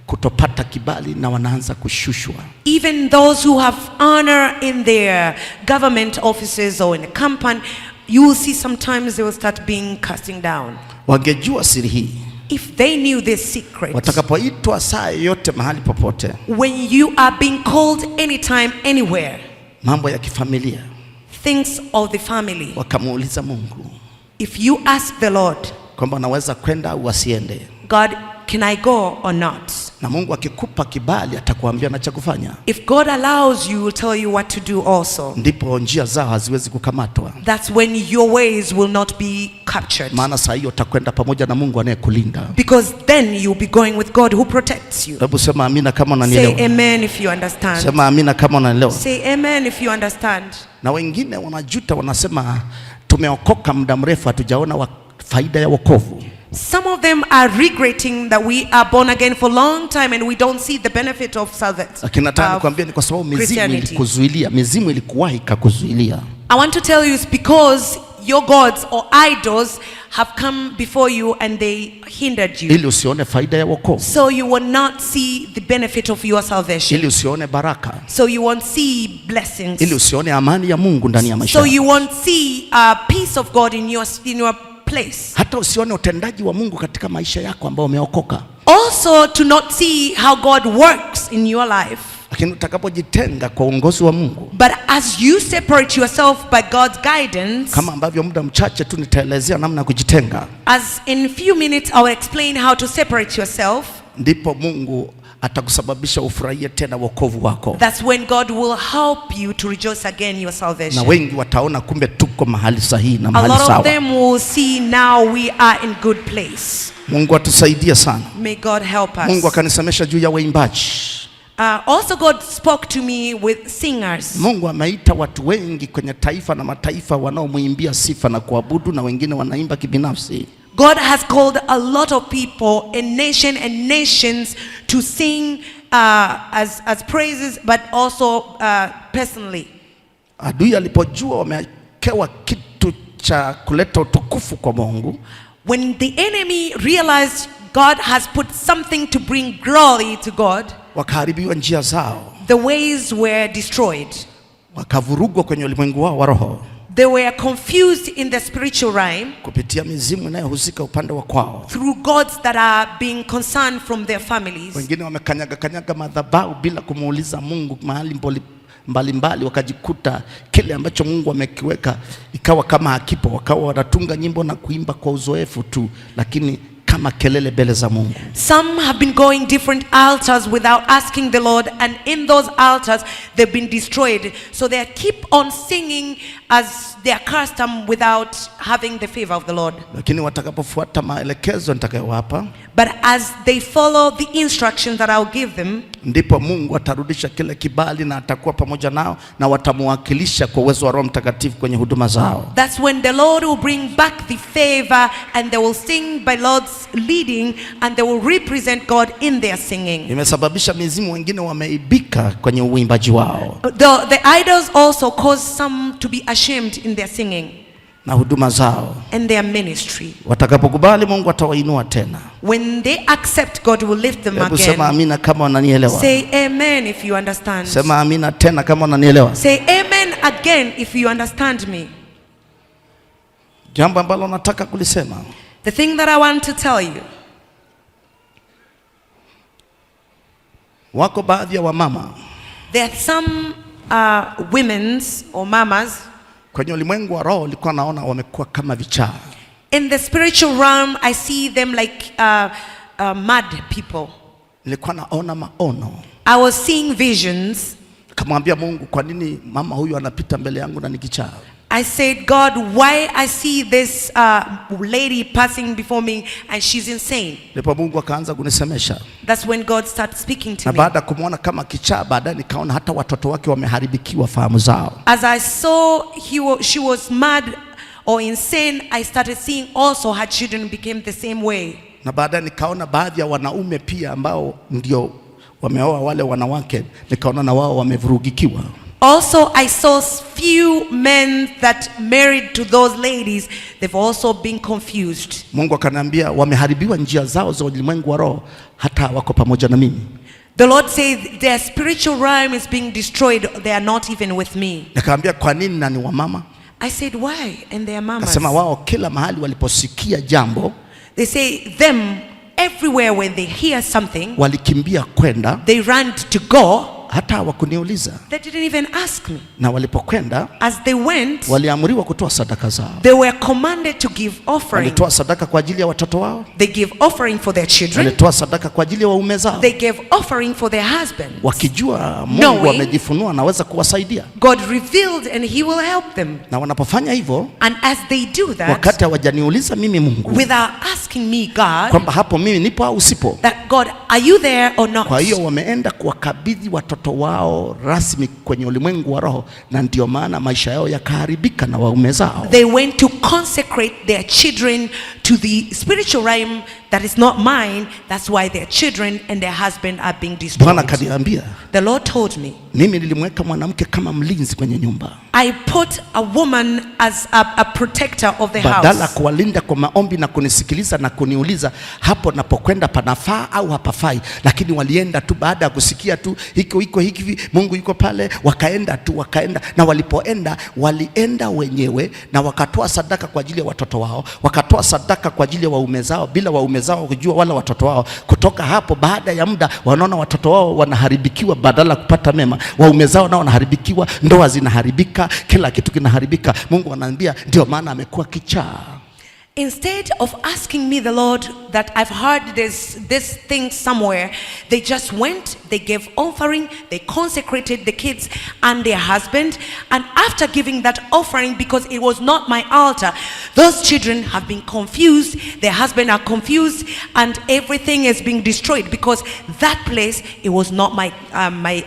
kutopata kibali na wanaanza kushushwa. Even those who have honor in their government offices or in a company, you will see sometimes they will start being casting down. Wangejua siri hii, If they knew this secret, watakapoitwa saa yoyote mahali popote, when you are being called anytime, anywhere, mambo ya kifamilia, things of the family, wakamuuliza Mungu if you ask the Lord, kwamba wanaweza kwenda au wasiende, God, can I go or not? na Mungu akikupa kibali atakuambia na cha kufanya, If God allows you, he will tell you what to do also. ndipo njia zao haziwezi kukamatwa, That's when your ways will not be captured. maana saa hiyo utakwenda pamoja na Mungu anayekulinda. Because then you'll be going with God who protects you. Hebu sema amina kama Say unanielewa. amen if you understand. Sema amina kama unanielewa. Say amen if you understand. Na wengine wanajuta, wanasema tumeokoka muda mrefu hatujaona faida ya wokovu. Some of them are regretting that we are born again for a long time and we don't see the benefit of salvation. Lakini nataka nikwambie ni kwa sababu mizimu ilikuzuilia, mizimu ilikuwahi ikakuzuilia. I want to tell you it's because your gods or idols have come before you and they hindered you. Ili usione faida ya wokovu, So you will not see the benefit of your salvation. Ili usione baraka, So you won't see blessings. Ili usione amani ya Mungu ndani ya maisha So yako. you won't see peace of God in your place. Hata usione utendaji wa Mungu katika maisha yako ambao umeokoka. Also to not see how God works in your life. Lakini utakapojitenga kwa uongozi wa Mungu, But as you separate yourself by God's guidance, kama ambavyo muda mchache tu nitaelezea namna ya kujitenga, as in few minutes I will explain how to separate yourself, ndipo Mungu atakusababisha ufurahie tena wokovu wako, that's when God will help you to rejoice again your na salvation. Wengi wataona kumbe tuko mahali sahihi na A mahali lot of sawa. Them will see now we are in good place. Mungu atusaidie sana. May God help us. Mungu akanisemesha juu ya waimbaji. Also, God spoke to me with singers. Mungu ameita watu wengi kwenye taifa na mataifa wanaomwimbia sifa na kuabudu, na wengine wanaimba kibinafsi. God has called a lot of people in nation and nations to sing as praises, but also personally. Adui alipojua wamewekewa kitu cha kuleta utukufu kwa Mungu, When the enemy realized God has put something to bring glory to God, wakaharibiwa njia zao, the ways were destroyed. Wakavurugwa kwenye ulimwengu wao wa roho They were confused in the spiritual realm kupitia mizimu inayohusika upande wa kwao. Through gods that are being concerned from their families. Wengine wamekanyaga kanyaga madhabahu bila kumuuliza Mungu mahali mbalimbali, wakajikuta kile ambacho Mungu amekiweka ikawa kama hakipo, wakawa wanatunga nyimbo na kuimba kwa uzoefu tu, lakini kama kelele mbele za Mungu. Some have been going different altars without asking the Lord, and in those altars they've been destroyed. So they keep on singing as their custom without having the favor of the Lord. Lakini watakapofuata maelekezo nitakayowapa, But as they follow the instructions that I'll give them, ndipo Mungu atarudisha kile kibali na atakuwa pamoja nao na watamuwakilisha kwa uwezo wa Roho Mtakatifu kwenye huduma zao. That's when the Lord will bring back the favor and they will sing by Lord's leading and they will represent God in their singing. Imesababisha mizimu wengine wameaibika kwenye uimbaji wao The idols also cause some to be ashamed in their singing na huduma zao. And their ministry. Watakapokubali, Mungu atawainua tena. When they accept, God will lift them Hebu sema again. amina kama unanielewa. Say amen if you understand. Sema amina tena kama unanielewa. Say amen again if you understand me. Jambo ambalo nataka kulisema, The thing that I want to tell you, wako baadhi ya wamama there are some women's or mamas kwenye ulimwengu wa roho, nilikuwa naona wamekuwa kama vichaa. In the spiritual realm. I see them like mad people. Nilikuwa naona maono, I was seeing visions. kamwambia Mungu, kwa nini mama huyu anapita mbele yangu na ni kichaa? I said, "God, why I see this lady passing before me and she's insane?" Ndipo Mungu akaanza kunisemesha, That's when God started speaking to na me. baada ya kumwona kama kichaa, baadaye nikaona hata watoto wake wameharibikiwa fahamu zao. As I saw she was mad or insane, I started seeing also her children became the same way. Na baadaye nikaona baadhi ya wanaume pia ambao ndio wameoa wale wanawake, nikaona na wao wamevurugikiwa. Also, I saw few men that married to those ladies, they've also been confused. Mungu akaniambia wameharibiwa njia zao za ulimwengu wa roho, hata wako pamoja na mimi. The Lord said their spiritual realm is being destroyed. They are not even with me. Nikamwambia kwa nini na ni wamama? I said, "Why?" And their mamas. Akasema wao kila mahali waliposikia jambo They say them everywhere when they hear something, walikimbia kwenda, they ran to go. Hata hawakuniuliza. They didn't even ask me. Na walipokwenda As they went, waliamriwa kutoa sadaka zao. they were commanded to give offering. Walitoa sadaka kwa ajili ya watoto wao, They give offering for their children. walitoa sadaka kwa ajili ya waume zao, They gave offering for their husbands. Wakijua Mungu Knowing amejifunua anaweza kuwasaidia. God revealed and He will help them. Na wanapofanya hivyo, And as they do that, wakati hawajaniuliza mimi Mungu without asking me, God, kwamba hapo mimi nipo au sipo. That God, are you there or not? Kwa hiyo wameenda kuwakabidhi watoto wao rasmi kwenye ulimwengu wa roho, na ndio maana maisha yao yakaharibika na waume zao. They went to consecrate their children to the spiritual realm. that is not mine. That's why their children and their husband are being Bwana destroyed. Kaniambia, The Lord told me, mimi nilimweka mwanamke kama mlinzi kwenye nyumba, I put a woman as a protector of the badala house. Kuwalinda kwa maombi na kunisikiliza na kuniuliza hapo napokwenda panafaa au hapafai, lakini walienda tu baada ya kusikia tu hiko iko hivi, Mungu yuko pale, wakaenda tu wakaenda, na walipoenda walienda wenyewe na wakatoa sadaka kwa ajili ya watoto wao, wakatoa sadaka kwa ajili ya waume zao bila waume zao kujua wala watoto wao. Kutoka hapo, baada ya muda, wanaona watoto wao wanaharibikiwa badala ya kupata mema, waume zao nao wanaharibikiwa, ndoa zinaharibika, kila kitu kinaharibika. Mungu anaambia ndio maana amekuwa kichaa. Instead of asking me, the Lord, that I've heard this thing somewhere, they just went, they gave offering, they consecrated the kids and their husband. And after giving that offering, because it was not my altar, those children have been confused, their husband are confused, and everything is being destroyed because that place, it was not my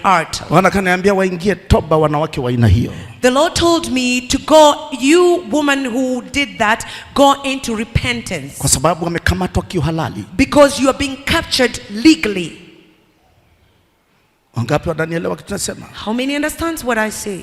altar. Bwana kaniambia waingie toba wanawake wa aina hiyo. The Lord told me to go, you woman who did that, go into repentance. Kwa sababu wamekamatwa kiuhalali. Because you are being captured legally. Wangapi wananielewa kitu nasema? How many understands what I say?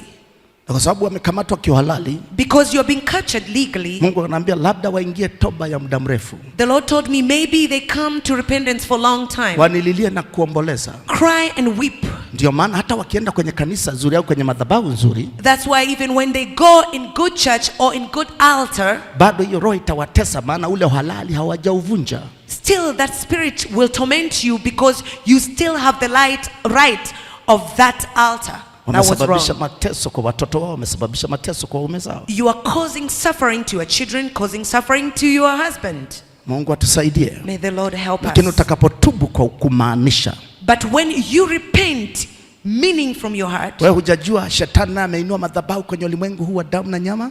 Na kwa sababu wamekamatwa kiuhalali, Because you are being captured legally, Mungu anaambia labda waingie toba ya muda mrefu, the Lord told me maybe they come to repentance for a long time. Wanililie na kuomboleza. Cry and weep. Ndio maana hata wakienda kwenye kanisa zuri au kwenye madhabahu nzuri, That's why even when they go in good church or in good altar, bado hiyo roho itawatesa, maana ule uhalali hawajauvunja. Still that spirit will torment you because you still have the light right of that altar. That was Wamesababisha wrong. Mateso kwa watoto wao, wamesababisha mateso kwa waume zao. You are causing suffering to your children, causing suffering to your husband. Mungu atusaidie. May the Lord help Lakini us. utakapotubu kwa kumaanisha, But when you repent, meaning from your heart, wewe hujajua shetani naye ameinua madhabahu kwenye ulimwengu huu wa damu na nyama?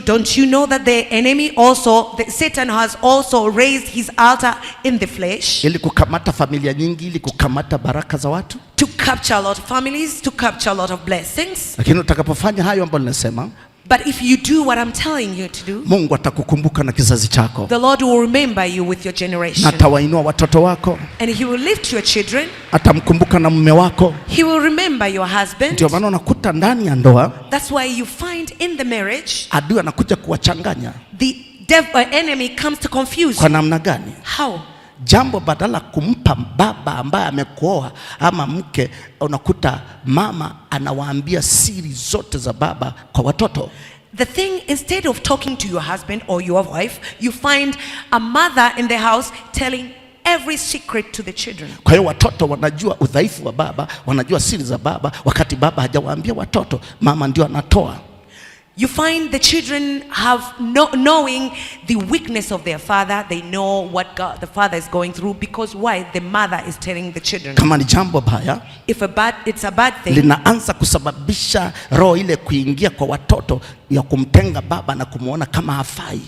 Don't you know that the enemy also, the Satan has also raised his altar in the flesh ili kukamata familia nyingi, ili kukamata baraka za watu. To capture a lot of families, to capture a lot of blessings? Lakini utakapofanya hayo ambayo ninasema, But if you do what I'm telling you to do, Mungu atakukumbuka na kizazi chako the Lord will remember you with your na generation. atawainua watoto wako, And he will lift your children. Atamkumbuka na mume wako. He will remember your husband. Ndio maana unakuta ndani ya ndoa That's why you find in the marriage, adui anakuja kuwachanganya. The enemy comes to confuse Kwa you. namna gani? How? Jambo badala kumpa baba ambaye amekuoa ama mke, unakuta mama anawaambia siri zote za baba kwa watoto. The thing, instead of talking to your husband or your wife, you find a mother in the house telling every secret to the children. Kwa hiyo watoto wanajua udhaifu wa baba, wanajua siri za baba, wakati baba hajawaambia watoto, mama ndio anatoa. You find the children have no, knowing the weakness of their father. They know what God, the father is going through, because why? The mother is telling the children. Kama ni jambo baya, If a bad, it's a bad thing. Linaanza kusababisha roho ile kuingia kwa watoto ya kumtenga baba na kumwona kama hafai.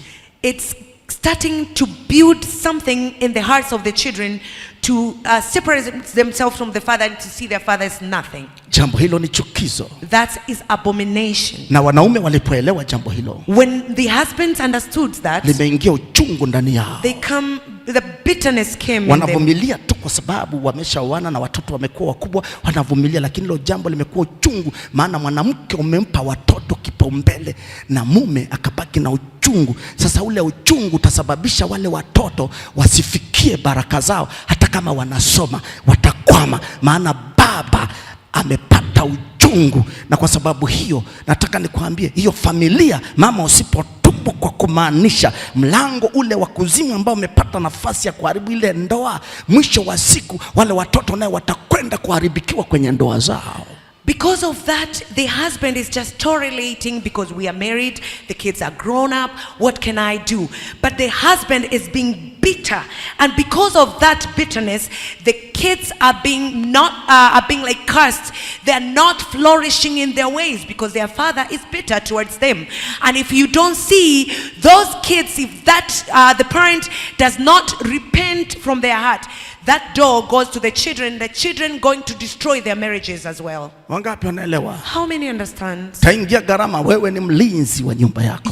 It's starting to build something in the hearts of the children to separate themselves from the father and to see their father as nothing. Jambo hilo ni chukizo, That is abomination. Na wanaume walipoelewa jambo hilo, When the husbands understood that, limeingia uchungu ndani yao. They come, the bitterness came in them. Wanavumilia tu kwa sababu wameshaoana na watoto wamekuwa wakubwa, wanavumilia, lakini hilo jambo limekuwa uchungu, maana mwanamke umempa watoto kipaumbele na mume akabaki na uchungu. Sasa ule uchungu utasababisha wale watoto wasifikie baraka zao, hata kama wanasoma watakwama, maana baba amepata uchungu. Na kwa sababu hiyo nataka nikwambie, hiyo familia, mama, usipotubu kwa kumaanisha, mlango ule wa kuzimu ambao umepata nafasi ya kuharibu ile ndoa, mwisho wa siku wale watoto naye watakwenda kuharibikiwa kwenye ndoa zao. Because of that, the husband is just tolerating because we are married, the kids are grown up, what can I do? But the husband is being bitter. And because of that bitterness, the kids are being not are being like cursed. They are not flourishing in their ways because their father is bitter towards them. And if you don't see those kids, if that the parent does not repent from their heart, That door goes to the children, the children going to destroy their marriages as well. Wangapi wanaelewa? How many understand? Taingia gharama, wewe ni mlinzi wa nyumba yako.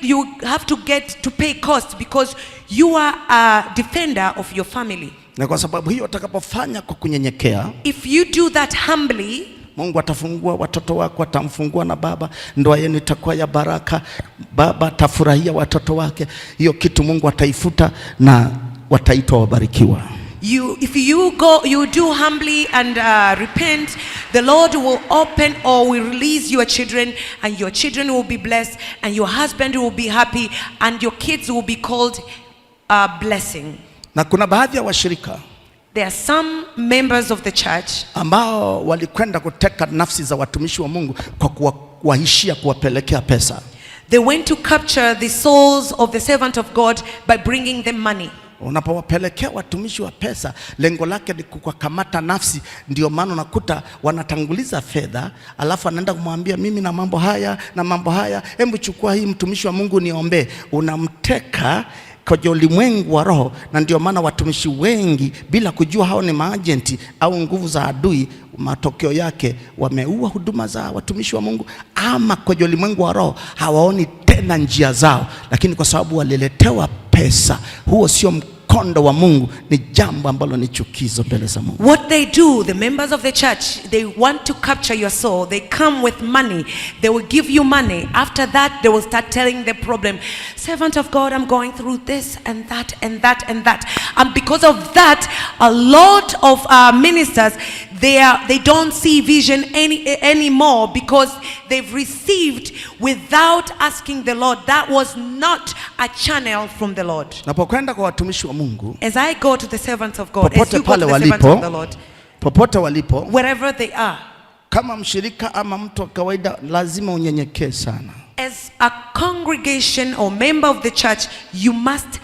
You have to get to pay cost because you are a defender of your family. Na kwa sababu hiyo utakapofanya kwa kunyenyekea, If you do that humbly, Mungu atafungua watoto wako, atamfungua na baba, ndoa yenu itakuwa ya baraka, baba atafurahia watoto wake. Hiyo kitu Mungu ataifuta na wataitwa wabarikiwa. You, if you go, you do humbly and repent, the Lord will open or will release your children, and your children will be blessed, and your husband will be happy, and your kids will be called a blessing. Na kuna baadhi ya washirika There are some members of the church ambao walikwenda kuteka nafsi za watumishi wa Mungu kwa kuwaishia kuwapelekea pesa. They went to capture the souls of the servant of God by bringing them money. Unapowapelekea watumishi wa pesa, lengo lake ni kuwakamata nafsi. Ndio maana unakuta wanatanguliza fedha, alafu anaenda kumwambia mimi na mambo haya na mambo haya, hebu chukua hii, mtumishi wa Mungu niombee. Unamteka kwenye ulimwengu wa roho, na ndio maana watumishi wengi bila kujua hao ni maajenti au nguvu za adui, matokeo yake wameua huduma za watumishi wa Mungu, ama kwenye ulimwengu wa roho hawaoni tena njia zao, lakini kwa sababu waliletewa pesa, huo sio mkondo wa Mungu, ni jambo ambalo ni chukizo mbele za Mungu. What they do, the members of the church, they want to capture your soul. They come with money. They will give you money. After that, they will start telling the problem. "Servant of God, I'm going through this and that and that and that." And because of that, a lot of ministers, they don't see vision anymore because they've received without asking the Lord. That was not a channel from the Lord. Napokwenda kwa watumishi wa Mungu, As I go to the servants of God, as popote you go to pale the servants of the walipo, Lord, popote walipo, wherever they are, kama mshirika ama mtu wa kawaida, lazima unyenyekee sana. As a congregation or member of the church, you must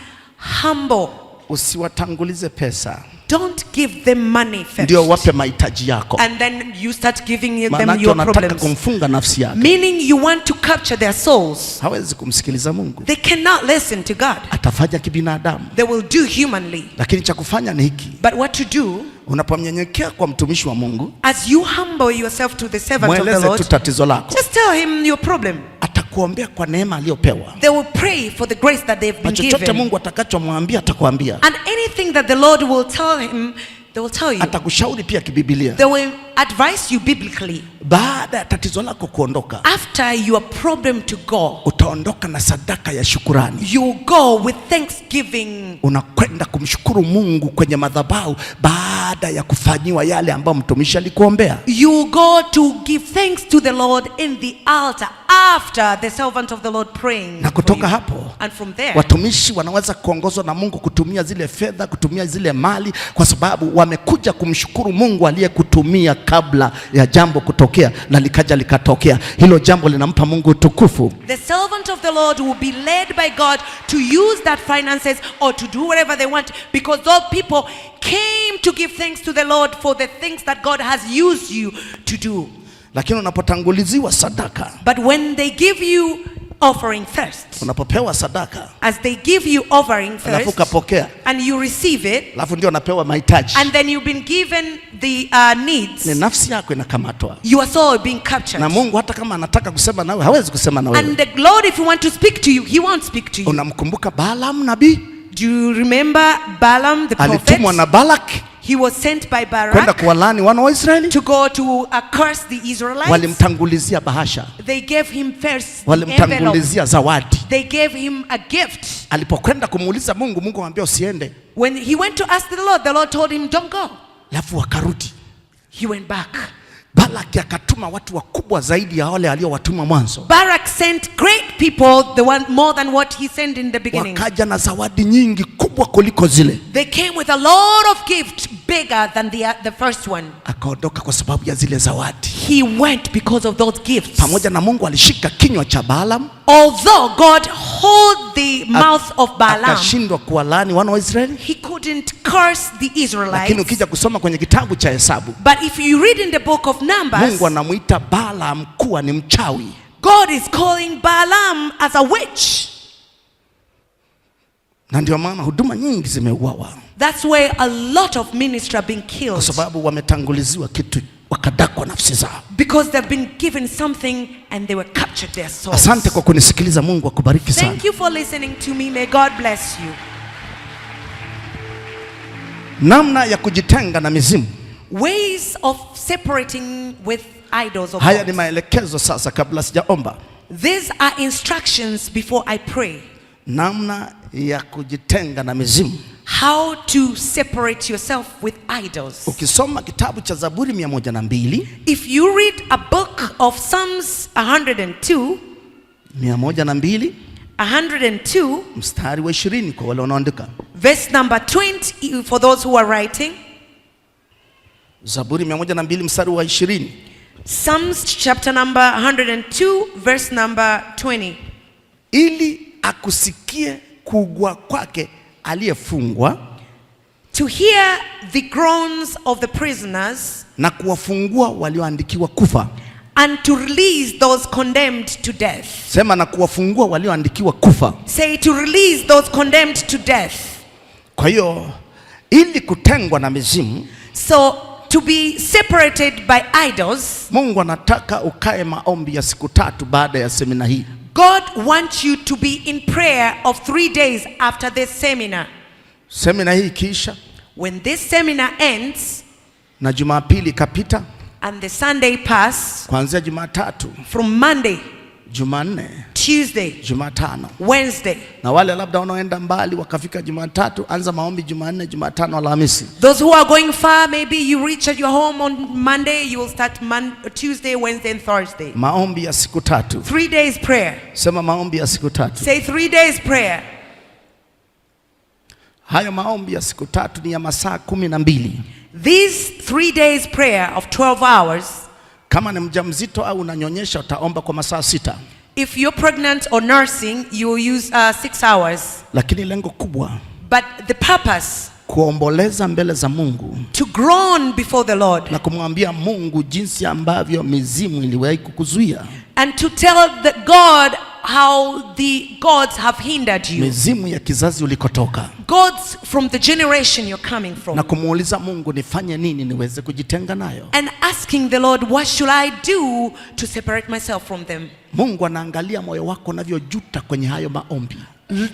humble. Usiwatangulize pesa, Don't give them money first. Ndio wape mahitaji yako, And then you start giving them maanake your wanataka problems. Kumfunga nafsi yake. Meaning you want to capture their souls. Hawezi kumsikiliza Mungu, They cannot listen to God. Atafanya kibinadamu. They will do humanly. Lakini cha kufanya ni hiki, But what to do, unapomnyenyekea kwa mtumishi wa Mungu, as you humble yourself to the servant of the mweleze tu Lord, tatizo lako, just tell him your problem. Atakuombea kwa neema aliyopewa, They will pray for the grace that they've na been chochote given. Mungu atakachomwambia atakwambia, And anything that the Lord will tell him, they will tell you. Atakushauri pia kibibilia. They will advise you biblically. Baada ya tatizo lako kuondoka, After your problem to go, utaondoka na sadaka ya shukurani. You go with thanksgiving. Unakwenda kumshukuru Mungu kwenye madhabahu baada ya kufanyiwa yale ambayo mtumishi alikuombea. You go to give thanks to the Lord in the altar after the servant of the Lord praying Na for kutoka you. Hapo And from there, watumishi wanaweza kuongozwa na Mungu kutumia zile fedha, kutumia zile mali, kwa sababu wamekuja kumshukuru Mungu aliyekutumia kabla ya jambo kutokea, na likaja likatokea. Hilo jambo linampa Mungu utukufu. The servant of the Lord will be led by God to use that finances or to do whatever they want because those people came to give thanks to the Lord for the things that God has used you to do. Lakini unapotanguliziwa sadaka, But when they give you offering first, unapopewa sadaka as they give you offering alafu first, ukapokea, and you receive it, alafu ndio unapewa mahitaji, and then you've been given the needs, ni nafsi yako inakamatwa your soul being captured. Na Mungu hata kama anataka kusema nawe hawezi kusema na wewe. And the Lord, if he want to speak to you, he won't speak to you. Unamkumbuka Balaam nabii? Do you remember Balaam the prophet? Alitumwa na Balak He was sent by kwenda Barak kuwalaani wana wa Israeli. To go to curse the Israelites. Walimtangulizia bahasha, They gave him first the envelope. walimtangulizia zawadi. They gave him a gift. Alipokwenda kumuuliza Mungu, Mungu akamwambia usiende. When he went to ask the Lord told him, "Don't go." Alafu wakarudi. He went back. Balaki akatuma watu wakubwa zaidi ya wale aliowatuma mwanzo. Barak sent great people, the one more than what he sent in the beginning. Wakaja na zawadi nyingi kubwa kuliko zile. They came with a lot of gifts bigger than the first one. Akaondoka kwa sababu ya zile zawadi. He went because of those gifts. Pamoja na Mungu alishika kinywa cha Balaam, Although God hold the mouth of Balaam, akashindwa kuwalaani wana wa Israeli. He couldn't curse the Lakini Israelites. ukija kusoma kwenye kitabu cha Hesabu, But if you read in the book of Numbers, Mungu anamuita Balaam kuwa ni mchawi. God is calling Balaam as a witch. Na ndio maana huduma nyingi zimeuawa. That's where a lot of ministry are being kwa killed. Sababu wametanguliziwa kitu wakadakwa nafsi zao. Because they've been given something and they were captured their souls. Asante kwa kunisikiliza. Mungu akubariki sana. Thank you for listening to me. May God bless you. Namna ya kujitenga na mizimu. Ways of separating with idols of Haya ni gods. Maelekezo sasa, kabla sijaomba. These are instructions before I pray. Namna ya kujitenga na mizimu. How to separate yourself with idols. Ukisoma kitabu cha Zaburi 102 If you read a book of Psalms 102, 102 102, mstari wa 20 kwa wale wanaoandika. Verse number 20 for those who are writing. Zaburi 102 mstari wa 20. Psalms chapter number 102, verse number 20. Ili akusikie kuugua kwake aliyefungwa To hear the groans of the prisoners na kuwafungua walioandikiwa kufa. And to release those condemned to death. Sema, na kuwafungua walioandikiwa kufa. Say, to release those condemned to death. Kwa hiyo ili kutengwa na mizimu, So to be separated by idols, Mungu anataka ukae maombi ya siku 3 baada ya semina hii. God wants you to be in prayer of 3 days after this seminar. Semina hii ikiisha When this seminar ends na Jumapili ikapita, and the Sunday pass, kuanzia Jumatatu, from Monday, Jumanne, Tuesday, Jumatano, Wednesday, na wale labda wanaoenda mbali wakafika Jumatatu, anza maombi Jumanne, Jumatano, Alhamisi. Those who are going far, maybe you reach at your home on Monday, you will start Tuesday, Wednesday, and Thursday. Maombi ya siku 3. 3 days prayer. Sema maombi ya siku 3. Say 3 days prayer. Hayo maombi ya siku 3 ni ya masaa 12. These 3 days prayer of 12 hours, Kama ni mjamzito au unanyonyesha utaomba kwa masaa 6, if you're pregnant or nursing, you will use 6 hours. Lakini lengo kubwa But the purpose, kuomboleza mbele za Mungu to groan before the Lord na kumwambia Mungu jinsi ambavyo mizimu iliwahi kukuzuia, and to tell the God how the gods have hindered you. Mizimu ya kizazi ulikotoka, Gods from the generation you're coming from. Na kumuuliza Mungu nifanye nini niweze kujitenga nayo. And asking the Lord, what should I do to separate myself from them? Mungu anaangalia moyo wako unavyojuta kwenye hayo maombi.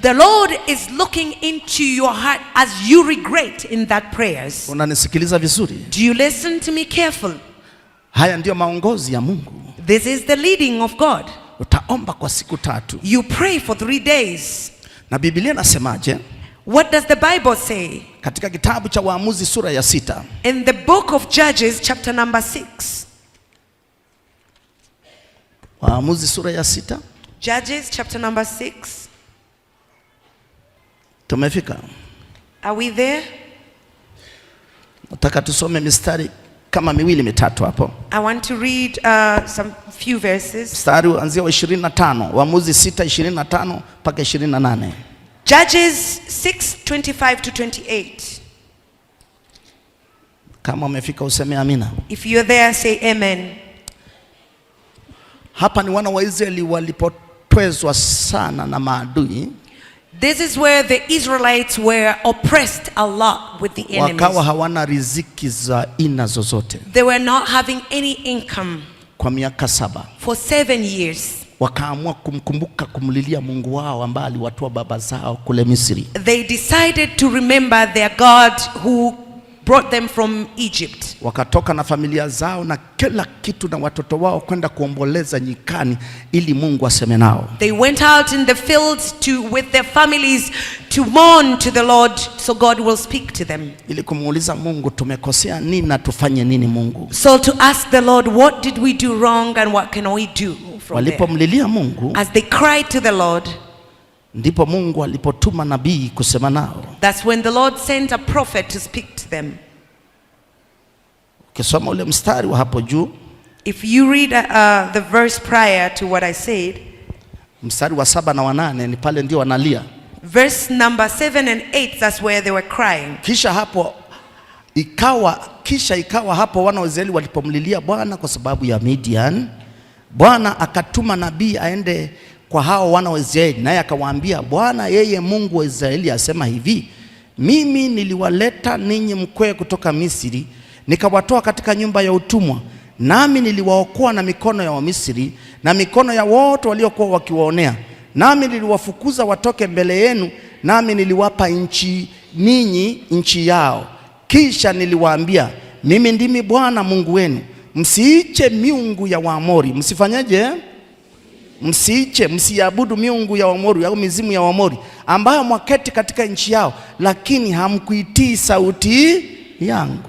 The Lord is looking into your heart as you regret in that prayers. Unanisikiliza vizuri? Do you listen to me carefully? Haya ndiyo maongozi ya Mungu. This is the leading of God. Utaomba kwa siku 3. You pray for 3 days. Na Biblia nasemaje? What does the Bible say? Katika kitabu cha Waamuzi sura ya 6 In the book of Judges, chapter number 6. Waamuzi sura ya 6 Judges, chapter number 6. Tumefika. Are we there? Nataka tusome mistari kama miwili mitatu hapo. I want to read some few verses. Mstari uanzia wa 25, Waamuzi 6 25 mpaka 28. Judges 6 25 to 28. Kama umefika useme amina. If you're there, say amen. Hapa ni wana wa Israeli walipotwezwa sana na maadui, This is where the Israelites were oppressed a lot with the enemies. Wakawa hawana riziki za aina zozote They were not having any income kwa miaka 7. For 7 years. Wakaamua kumkumbuka, kumlilia Mungu wao ambaye aliwatoa baba zao kule Misri. They decided to remember their God who brought them from Egypt. Wakatoka na familia zao na kila kitu na watoto wao kwenda kuomboleza nyikani ili Mungu aseme nao. They went out in the fields to, with their families, to mourn to the Lord so God will speak to them. Ili kumuuliza Mungu tumekosea nini na tufanye nini Mungu. So to ask the Lord, what did we do wrong and what can we do from there? Walipomlilia Mungu As they cried to the Lord, ndipo Mungu alipotuma nabii kusema nao. That's when the Lord sent a prophet to speak to them. Ukisoma ule mstari wa hapo juu, If you read the verse prior to what I said, mstari wa 7 na wa 8 ni pale ndio wanalia. Verse number 7 and 8, that's where they were crying. Kisha ikawa hapo wana wa Israeli walipomlilia Bwana kwa sababu ya Midian, Bwana akatuma nabii aende kwa hao wana wa Israeli, naye akawaambia, Bwana yeye Mungu wa Israeli asema hivi, Mimi niliwaleta ninyi mkwee kutoka Misri, nikawatoa katika nyumba ya utumwa, nami niliwaokoa na mikono ya Wamisri na mikono ya wote waliokuwa wakiwaonea, nami niliwafukuza watoke mbele yenu, nami niliwapa nchi ninyi nchi yao. Kisha niliwaambia, mimi ndimi Bwana Mungu wenu, msiiche miungu ya Waamori. Msifanyeje? Msiiche, msiabudu miungu ya Waamori au mizimu ya Waamori ambayo mwaketi katika nchi yao, lakini hamkuitii sauti yangu.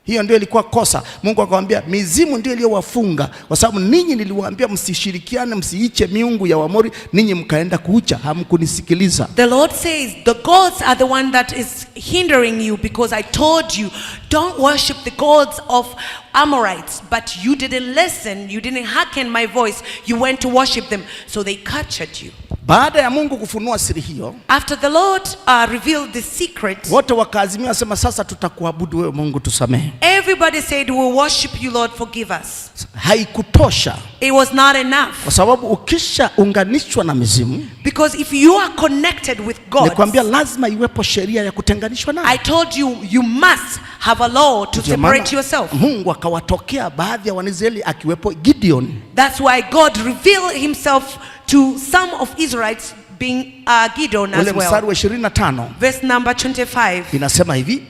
Hiyo ndio ilikuwa kosa. Mungu akamwambia mizimu ndio iliyowafunga, kwa sababu ninyi niliwaambia msishirikiane, msiiche miungu ya Waamori, ninyi mkaenda kuucha, hamkunisikiliza. The Lord says, the gods are the one that is hindering you because I told you, don't worship the gods of Amorites. But you didn't listen, you didn't hearken my voice, you went to worship them. So they captured you. Baada ya Mungu kufunua siri hiyo, After the Lord revealed the secret, wote wakaazimia, wasema sasa tutakuabudu wewe Mungu, tusamehe. Everybody said, "We'll worship you, Lord, forgive us." Haikutosha, It was not enough. Kwa sababu ukishaunganishwa na mizimu, Because if you are connected with God, nikwambia lazima iwepo sheria ya kutenganishwa nayo. I told you, you must have a law to Ndio maana separate yourself. Mungu akawatokea baadhi ya Waisraeli akiwepo Gideon. That's why God revealed himself to some of Israelites, being Gideon as Ule mstari well. Wa 25 Verse number 25. Inasema hivi,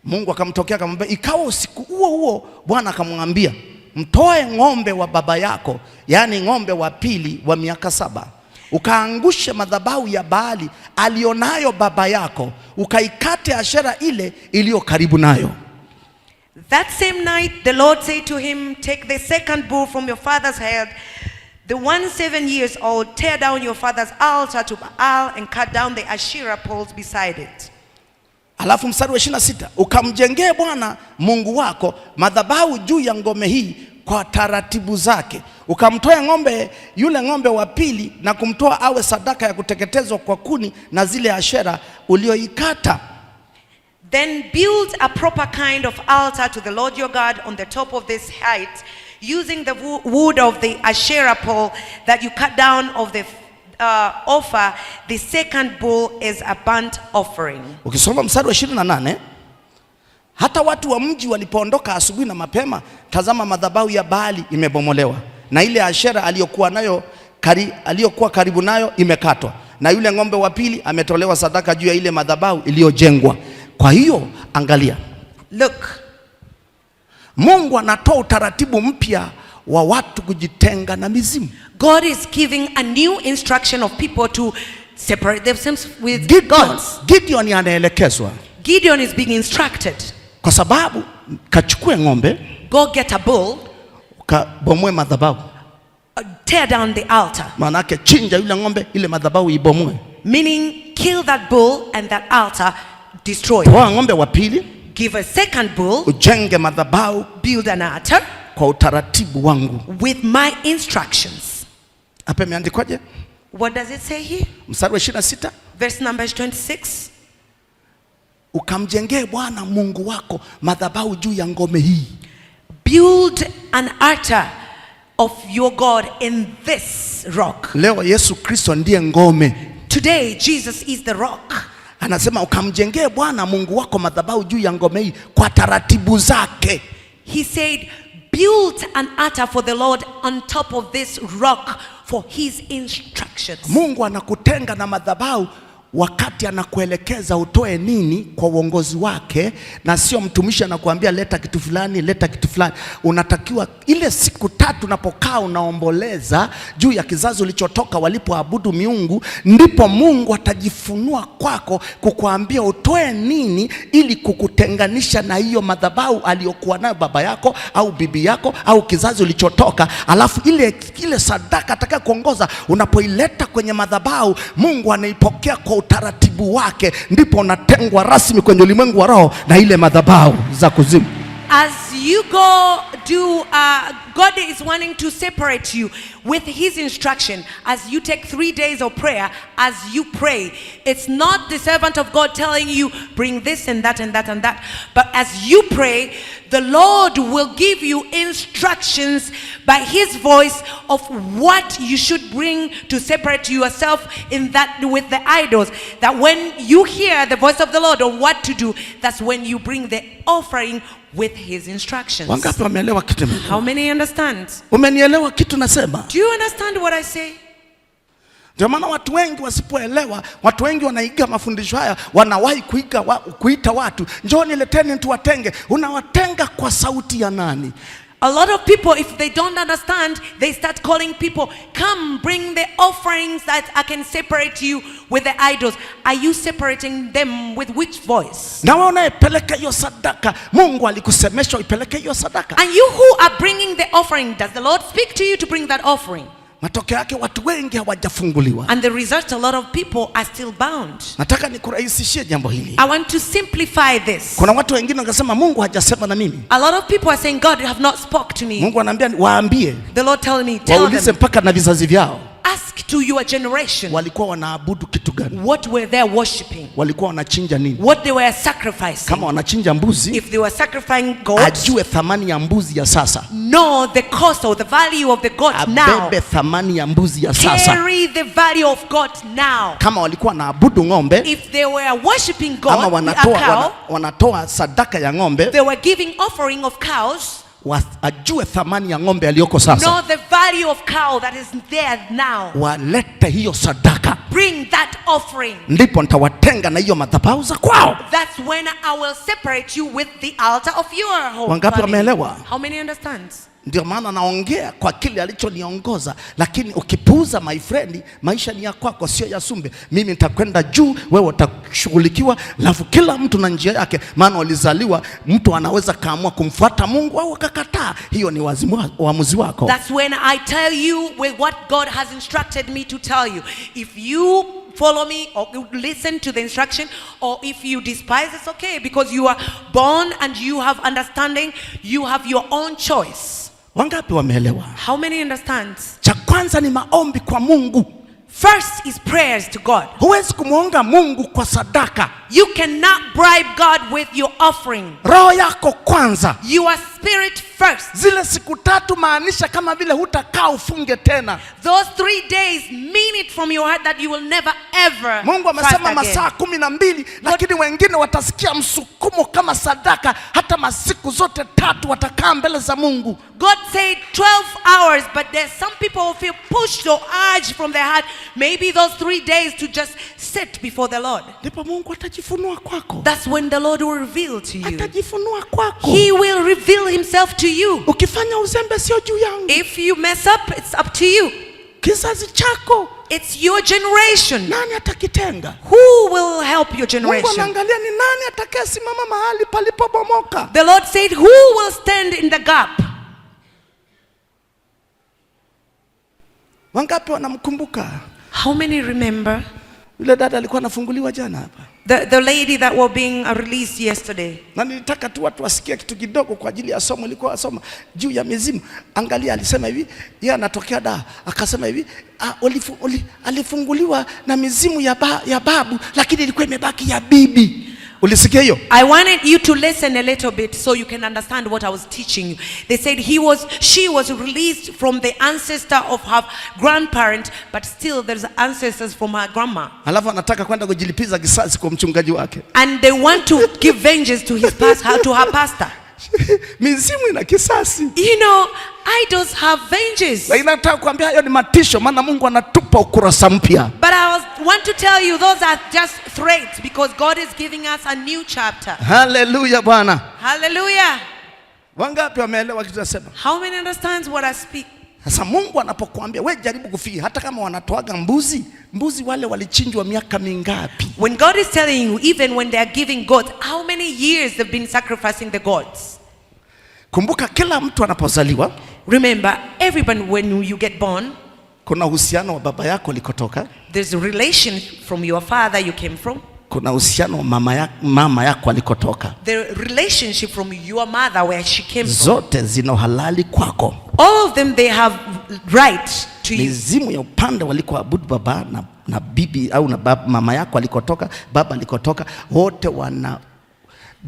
Mungu akamtokea akamwambia, ikawa usiku huo huo Bwana akamwambia, mtoe ng'ombe wa baba yako, yaani ng'ombe wa pili wa miaka 7, ukaangushe madhabahu ya Baali alionayo baba yako, ukaikate ashera ile iliyo karibu nayo. That same night, the Lord said to him, "Take the second bull from your father's head, the one 7 years old, tear down your father's altar to Baal and cut down the Asherah poles beside it." Alafu mstari wa 26, ukamjengee Bwana Mungu wako madhabahu juu ya ngome hii kwa taratibu zake, ukamtoa ng'ombe yule ng'ombe wa pili na kumtoa awe sadaka ya kuteketezwa kwa kuni na zile ashera ulioikata. Then build a proper kind of altar to the Lord your God on the top of this height, using the wood of the Asherah pole that you cut down of the offer the second bull as a burnt offering. Ukisoma mstari wa 28, hata watu wa mji walipoondoka asubuhi na mapema, tazama madhabahu ya Baali imebomolewa na ile ashera aliyokuwa karibu nayo imekatwa, na yule ng'ombe wa pili ametolewa sadaka juu ya ile madhabahu iliyojengwa. Kwa hiyo angalia, Look, Mungu anatoa utaratibu mpya wa watu kujitenga na mizimu. God is giving a new instruction of people to separate themselves with Gideon, gods. Gideon anaelekezwa Gideon is being instructed. Kwa sababu kachukue ng'ombe Go get a bull, ukabomoe madhabahu, tear down the altar. Maana yake chinja yule ng'ombe, ile madhabahu ibomoe. Meaning, kill that bull and that altar, destroy. Toa ng'ombe wa pili, Give a second bull, ujenge madhabahu build an altar kwa utaratibu wangu. With my instructions. Hapa imeandikwaje? What does it say here? Mstari wa 26, Verse number 26. Ukamjengee Bwana Mungu wako madhabahu juu ya ngome hii. Build an altar of your God in this rock. Leo Yesu Kristo ndiye ngome. Today, Jesus is the rock. Anasema ukamjengee Bwana Mungu wako madhabahu juu ya ngome hii kwa taratibu zake. He said, "Build an altar for the Lord on top of this rock for his instructions." Mungu anakutenga na madhabahu wakati anakuelekeza utoe nini kwa uongozi wake, na sio mtumishi anakuambia leta kitu fulani, leta kitu fulani. Unatakiwa ile siku 3 unapokaa unaomboleza juu ya kizazi ulichotoka walipoabudu miungu, ndipo Mungu atajifunua kwako kukuambia utoe nini ili kukutenganisha na hiyo madhabahu aliyokuwa nayo baba yako au bibi yako au kizazi ulichotoka. Alafu ile sadaka atakaye kuongoza unapoileta kwenye madhabahu, Mungu anaipokea kwa utaratibu wake, ndipo unatengwa rasmi kwenye ulimwengu wa roho na ile madhabahu za kuzimu. As you go do God is wanting to separate you with His instruction as you take 3 days of prayer, as you pray. It's not the servant of God telling you, bring this and that and that and that. But as you pray, the Lord will give you instructions by His voice of what you should bring to separate yourself in that with the idols. That when you hear the voice of the Lord on what to do, that's when you bring the offering with His instructions. Wangapi wameelewa kitu? How many understand? Umenielewa kitu nasema? Do you understand what I say? Ndio maana watu wengi wasipoelewa, watu wengi wanaiga mafundisho haya, wanawahi kuita watu, njoo leteni tuwatenge. Unawatenga kwa sauti ya nani? A lot of people, if they don't understand, they start calling people, "Come, bring the offerings that I can separate you with the idols." Are you separating them with which voice? Na wewe unayepeleka hiyo sadaka, Mungu alikusemesha uipeleke hiyo sadaka? And you who are bringing the offering, does the Lord speak to you to bring that offering? Matokeo yake watu wengi hawajafunguliwa. And the result, a lot of people are still bound. Nataka nikurahisishie jambo hili. I want to simplify this. Kuna watu wengine wakasema Mungu hajasema na mimi. A lot of people are saying, "God have not spoke to me." Mungu anaambia waambie, The Lord telling me, tell waulize them, mpaka na vizazi vyao ask to your generation walikuwa wanaabudu kitu gani, what were they worshiping, walikuwa wanachinja nini. what they were sacrificing. Kama wanachinja mbuzi, If they were sacrificing goats, ajue thamani ya mbuzi ya sasa, know the cost or the value of the goat now. Abebe thamani ya mbuzi ya sasa. Carry the value of goat now. Kama walikuwa wanaabudu ng'ombe If they were worshiping God, ama a wanatoa, cow, wanatoa sadaka ya ng'ombe, they were giving offering of cows. Ajue thamani ya ng'ombe aliyoko sasa, Know the value of cow that is there now. Walete hiyo sadaka, Bring that offering. Ndipo nitawatenga na hiyo madhabahu za kwao. That's when I will separate you with the altar of your home. Wangapi Family. wameelewa? How many understands? Ndio maana naongea kwa kile alichoniongoza, lakini ukipuuza, my friend, maisha ni ya kwako, sio ya Sumbe. Mimi nitakwenda juu, wewe utashughulikiwa, alafu kila mtu na njia yake, maana walizaliwa. Mtu anaweza kaamua kumfuata Mungu au akakataa. Hiyo ni uamuzi wako. That's when I tell you with what God has instructed me to tell you. If you follow me or you listen to the instruction, or if you despise, it's okay because you are born and you have understanding, you have your own choice. Wangapi wameelewa? How many understands? Cha kwanza ni maombi kwa Mungu. First is prayers to God. Huwezi kumwonga Mungu kwa sadaka. You cannot bribe God with your offering. Roho yako kwanza. Your spirit first. Zile siku tatu maanisha kama vile hutakaa ufunge tena. Those 3 days, mean it from your heart that you will never ever Mungu fast amesema again. masaa 12, lakini wengine watasikia msukumo kama sadaka, hata masiku zote tatu watakaa mbele za Mungu. God said 12 hours, but there's some people who feel pushed or urged from their heart, maybe those 3 days to just sit before the Lord. Ndipo Mungu atajifunua kwako, That's when the Lord will reveal to you. Atajifunua kwako. He will reveal himself to you. Ukifanya uzembe sio juu yangu, If you mess up, it's up to you. Kizazi chako It's your generation. Nani atakitenga? Who will help your Mungu generation? anaangalia ni nani atakayesimama mahali palipobomoka. The Lord said, "Who will stand in the gap?" Wangapi wanamkumbuka How many remember yule dada alikuwa anafunguliwa jana hapa? the lady that were being released yesterday? Na nilitaka tu watu wasikie kitu kidogo kwa ajili ya somo ilikuwa wasoma juu ya mizimu. Angalia, alisema hivi, yeye anatokea da, akasema hivi alifunguliwa na mizimu ya babu, lakini ilikuwa imebaki ya bibi. Ulisikia hiyo? I wanted you to listen a little bit so you can understand what I was teaching you. They said she was released from the ancestor of her grandparent, but still there's ancestors from her grandma. Alafu anataka kwenda kujilipiza kisasi kwa mchungaji wake. And they want to give vengeance to her pastor. Mizimu ina kisasi. Idols have vengeance. Lakini nataka kuambia hayo ni matisho, maana Mungu anatupa ukurasa mpya. But I want to tell you those are just threats because God is giving us a new chapter. Haleluya Bwana. Hallelujah. Wangapi wameelewa kitu nasema? How many understands what I speak? Sasa Mungu anapokuambia we jaribu kufikia, hata kama wanatoaga mbuzi, mbuzi wale walichinjwa miaka mingapi? When God is telling you, even when they are giving goats, how many years they've been sacrificing the goats? Kumbuka kila mtu anapozaliwa Remember, everyone, when you get born, kuna uhusiano wa baba yako alikotoka, there's a relation from your father you came from. Kuna uhusiano wa mama yako alikotoka. The relationship from your mother where she came from. Zote zina uhalali kwako. All of them, they have right to you. Mizimu ya upande walikoabudu baba na bibi au na mama yako alikotoka, baba alikotoka, wote wana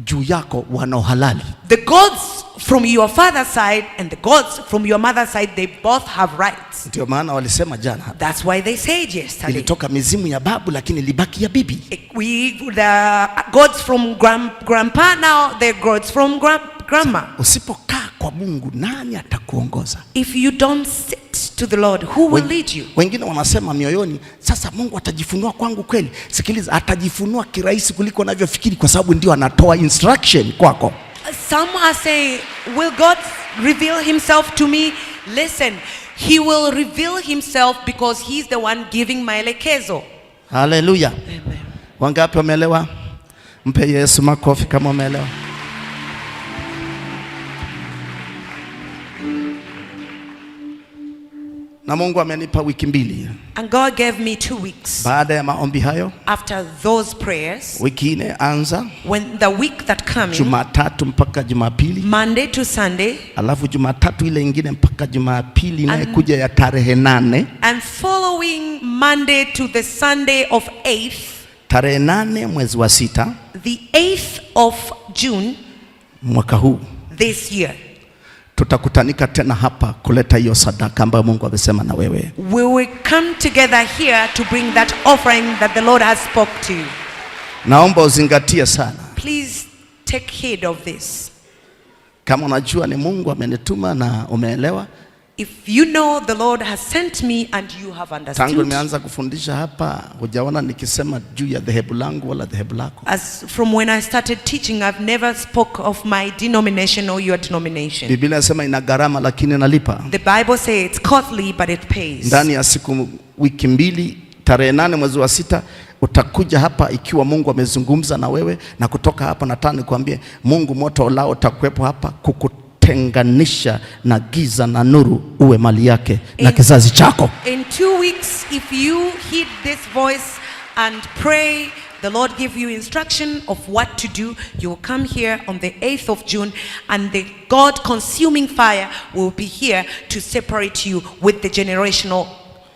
juu yako, wana uhalali. The gods from your father's side and the gods from your mother's side, they both have rights. Ndio maana walisema jana, That's why they said yesterday. ilitoka mizimu ya babu lakini ilibaki ya bibi. The gods from grandpa, now the gods from grandma. Usipokaa kwa Mungu, nani atakuongoza? If you don't sit to the Lord, who will lead you? Wengine wanasema mioyoni, sasa Mungu atajifunua kwangu kweli? Sikiliza, atajifunua kirahisi kuliko unavyofikiri, kwa sababu ndio anatoa instruction kwako. Some are saying, will God reveal himself to me? Listen, he will reveal himself because he's the one giving maelekezo. Haleluya! Amen. Wangapi wameelewa? Mpe Yesu makofi kama umeelewa. Na Mungu amenipa wiki 2. And God gave me 2 weeks. Baada ya maombi hayo, After those prayers, wiki inaanza when the week that coming, Jumatatu mpaka Jumapili, Monday to Sunday, alafu Jumatatu ile ingine mpaka Jumapili inayokuja ya tarehe 8. And following Monday to the Sunday of 8th, Tarehe 8 mwezi wa 6, the 8th of June mwaka huu, this year, tutakutanika tena hapa kuleta hiyo sadaka ambayo Mungu amesema na wewe. We will come together here to bring that offering that the Lord has spoke to you. Naomba uzingatie sana. Please take heed of this. Kama unajua ni Mungu amenituma na umeelewa. If you know the Lord has sent me and you have understood. Tangu nimeanza kufundisha hapa hujaona nikisema juu ya dhehebu langu wala dhehebu lako. As from when I started teaching, I've never spoke of my denomination or your denomination. Biblia inasema ina gharama lakini inalipa. The Bible says it's costly but it pays. Ndani ya siku wiki 2, tarehe 8 mwezi wa 6 utakuja hapa ikiwa Mungu amezungumza na wewe, na kutoka hapa nataka nikwambie Mungu moto lao utakuwepo hapa kukutenganisha na giza na nuru, uwe mali yake na kizazi chako. In 2 weeks, if you heed this voice and pray, the Lord give you instruction of what to do. You will come here on the 8th of June, and the God consuming fire will be here to separate you with the generational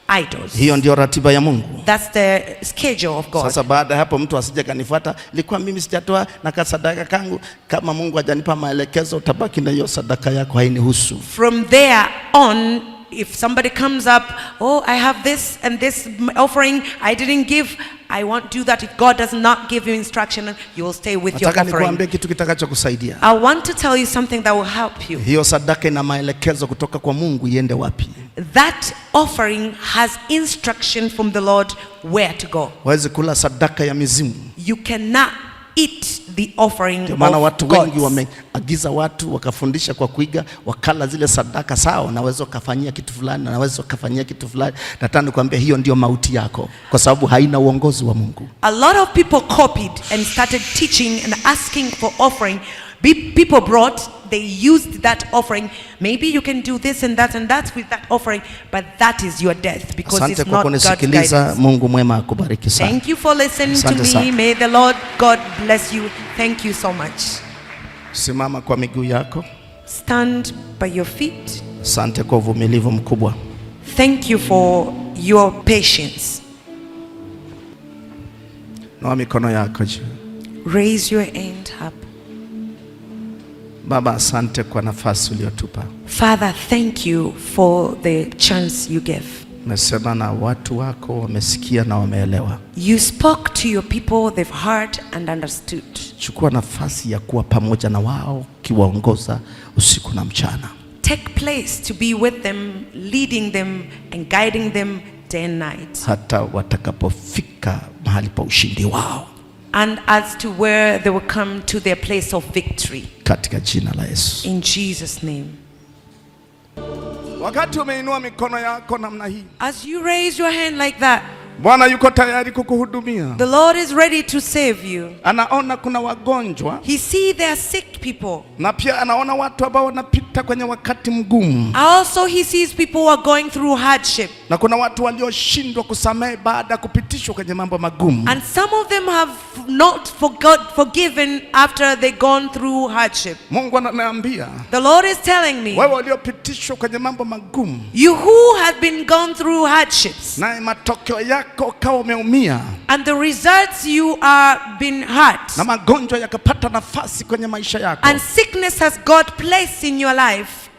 idols. Hiyo ndio ratiba ya Mungu. That's the schedule of God. Sasa baada hapo mtu asije kanifuata, ilikuwa mimi sijatoa na kasadaka kangu. Kama Mungu hajanipa maelekezo, utabaki na hiyo sadaka yako, hainihusu. From there on, if somebody comes up, oh, I have this and this offering I didn't give, I won't do that. If God does not give you instruction, you will stay with your Nataka offering. nikuambie kitu kitakachokusaidia. I want to tell you something that will help you. Hiyo sadaka ina maelekezo kutoka kwa Mungu iende wapi. That offering has instruction from the Lord where to go. Huwezi kula sadaka ya mizimu. You cannot eat the offering Ndio maana of watu wengi gods. wameagiza watu wakafundisha kwa kuiga, wakala zile sadaka. Sawa, naweza ukafanyia kitu fulani, naweza ukafanyia kitu fulani. Nataka nikwambie hiyo ndio mauti yako, kwa sababu haina uongozi wa Mungu. A lot of people copied and started teaching and asking for offering. People brought, they used that offering. Maybe you can do this and that and that with that offering, but that is your death because Asante it's kwa not God's kunisikiliza. guidance. Mungu mwema akubariki sana. Thank you for listening to Asante me. sana. May the Lord God bless you. Thank you so much. Simama kwa miguu yako. Stand by your feet. Asante kwa uvumilivu mkubwa. Thank you for your patience. Noa mikono yako juu. Raise your hand up. Baba, asante kwa nafasi uliyotupa. Father, thank you for the chance you gave. Umesema na watu wako wamesikia na wameelewa. You spoke to your people, they've heard and understood. Chukua nafasi ya kuwa pamoja na wao, kiwaongoza usiku na mchana. Take place to be with them, leading them and guiding them day and night. Hata watakapofika mahali pa ushindi wao. And as to where they will come to their place of victory. Katika jina la Yesu. In Jesus' name. Wakati umeinua mikono yako namna hii, As you raise your hand like that, Bwana yuko tayari kukuhudumia. the Lord is ready to save you. Anaona kuna wagonjwa He sees there are sick people. na pia anaona watu ambao wanapita kwenye wakati mgumu. Also, he sees people who are going through hardship. Na kuna watu walioshindwa kusamehe baada ya kupitishwa kwenye mambo magumu. And some of them have not forgiven after they gone through hardship. Mungu ananiambia, The Lord is telling me, wewe waliopitishwa kwenye mambo magumu, you who have been gone through hardships, naye matokeo yako ukawa umeumia and the results you are been hurt, na magonjwa yakapata nafasi kwenye maisha yako, and sickness has got place in your life.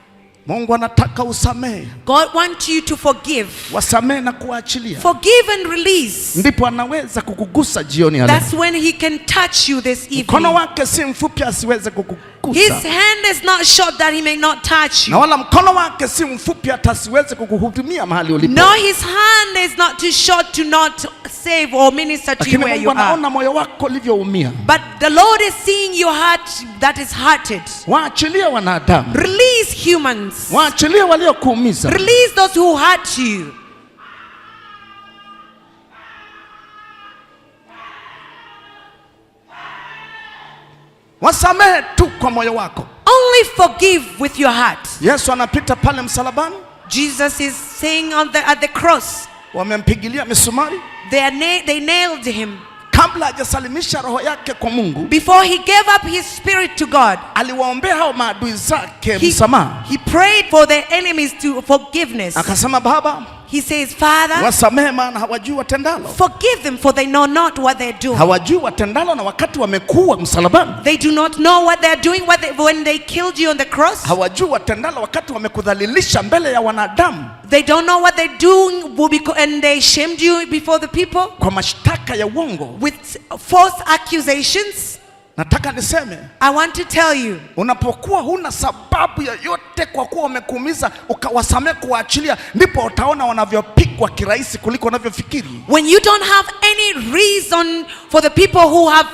Mungu anataka usamehe, God wants you to forgive. Wasamehe na kuachilia, Forgive and release. Ndipo anaweza kukugusa jioni ya leo. That's when he can touch you this Mkono evening. wake si mfupi asiweze His kukugusa, hand is not short that he may not touch na you. wala mkono wake si mfupi hata asiweze kukuhudumia mahali ulipo. No, his hand is not too short to not save or minister to you Lakini where Mungu you are. anaona moyo wako ulivyoumia. But the Lord is seeing your heart that is hurted. Waachilie wanadamu, Release humans. Waachilie waliokuumiza. Release those who hurt you. Wasamehe tu kwa moyo wako. Only forgive with your heart. Yesu anapita pale msalabani, Jesus is saying at the cross, wamempigilia misumari. They nailed him. Kabla hajasalimisha roho yake kwa Mungu, Before he gave up his spirit to God, aliwaombea hao maadui zake msamaha. he prayed for the enemies to forgiveness. Akasema, Baba, He says, Father, wasamehe maana hawajui watendalo. Forgive them, for they know not what they're doing. Hawajui watendalo, na wakati wamekuwa msalabani. They do not know what they're doing when they killed you on the cross. Hawajui watendalo wakati wamekudhalilisha mbele ya wanadamu They don't know what they're doing and they shamed you before the people kwa mashtaka ya uongo. With false accusations. Nataka niseme, I want to tell you, unapokuwa huna sababu yoyote kwa kuwa wamekuumiza, ukawasamehe kuwaachilia, ndipo utaona wanavyopigwa kirahisi kuliko wanavyofikiri. When you don't have any reason for the people who have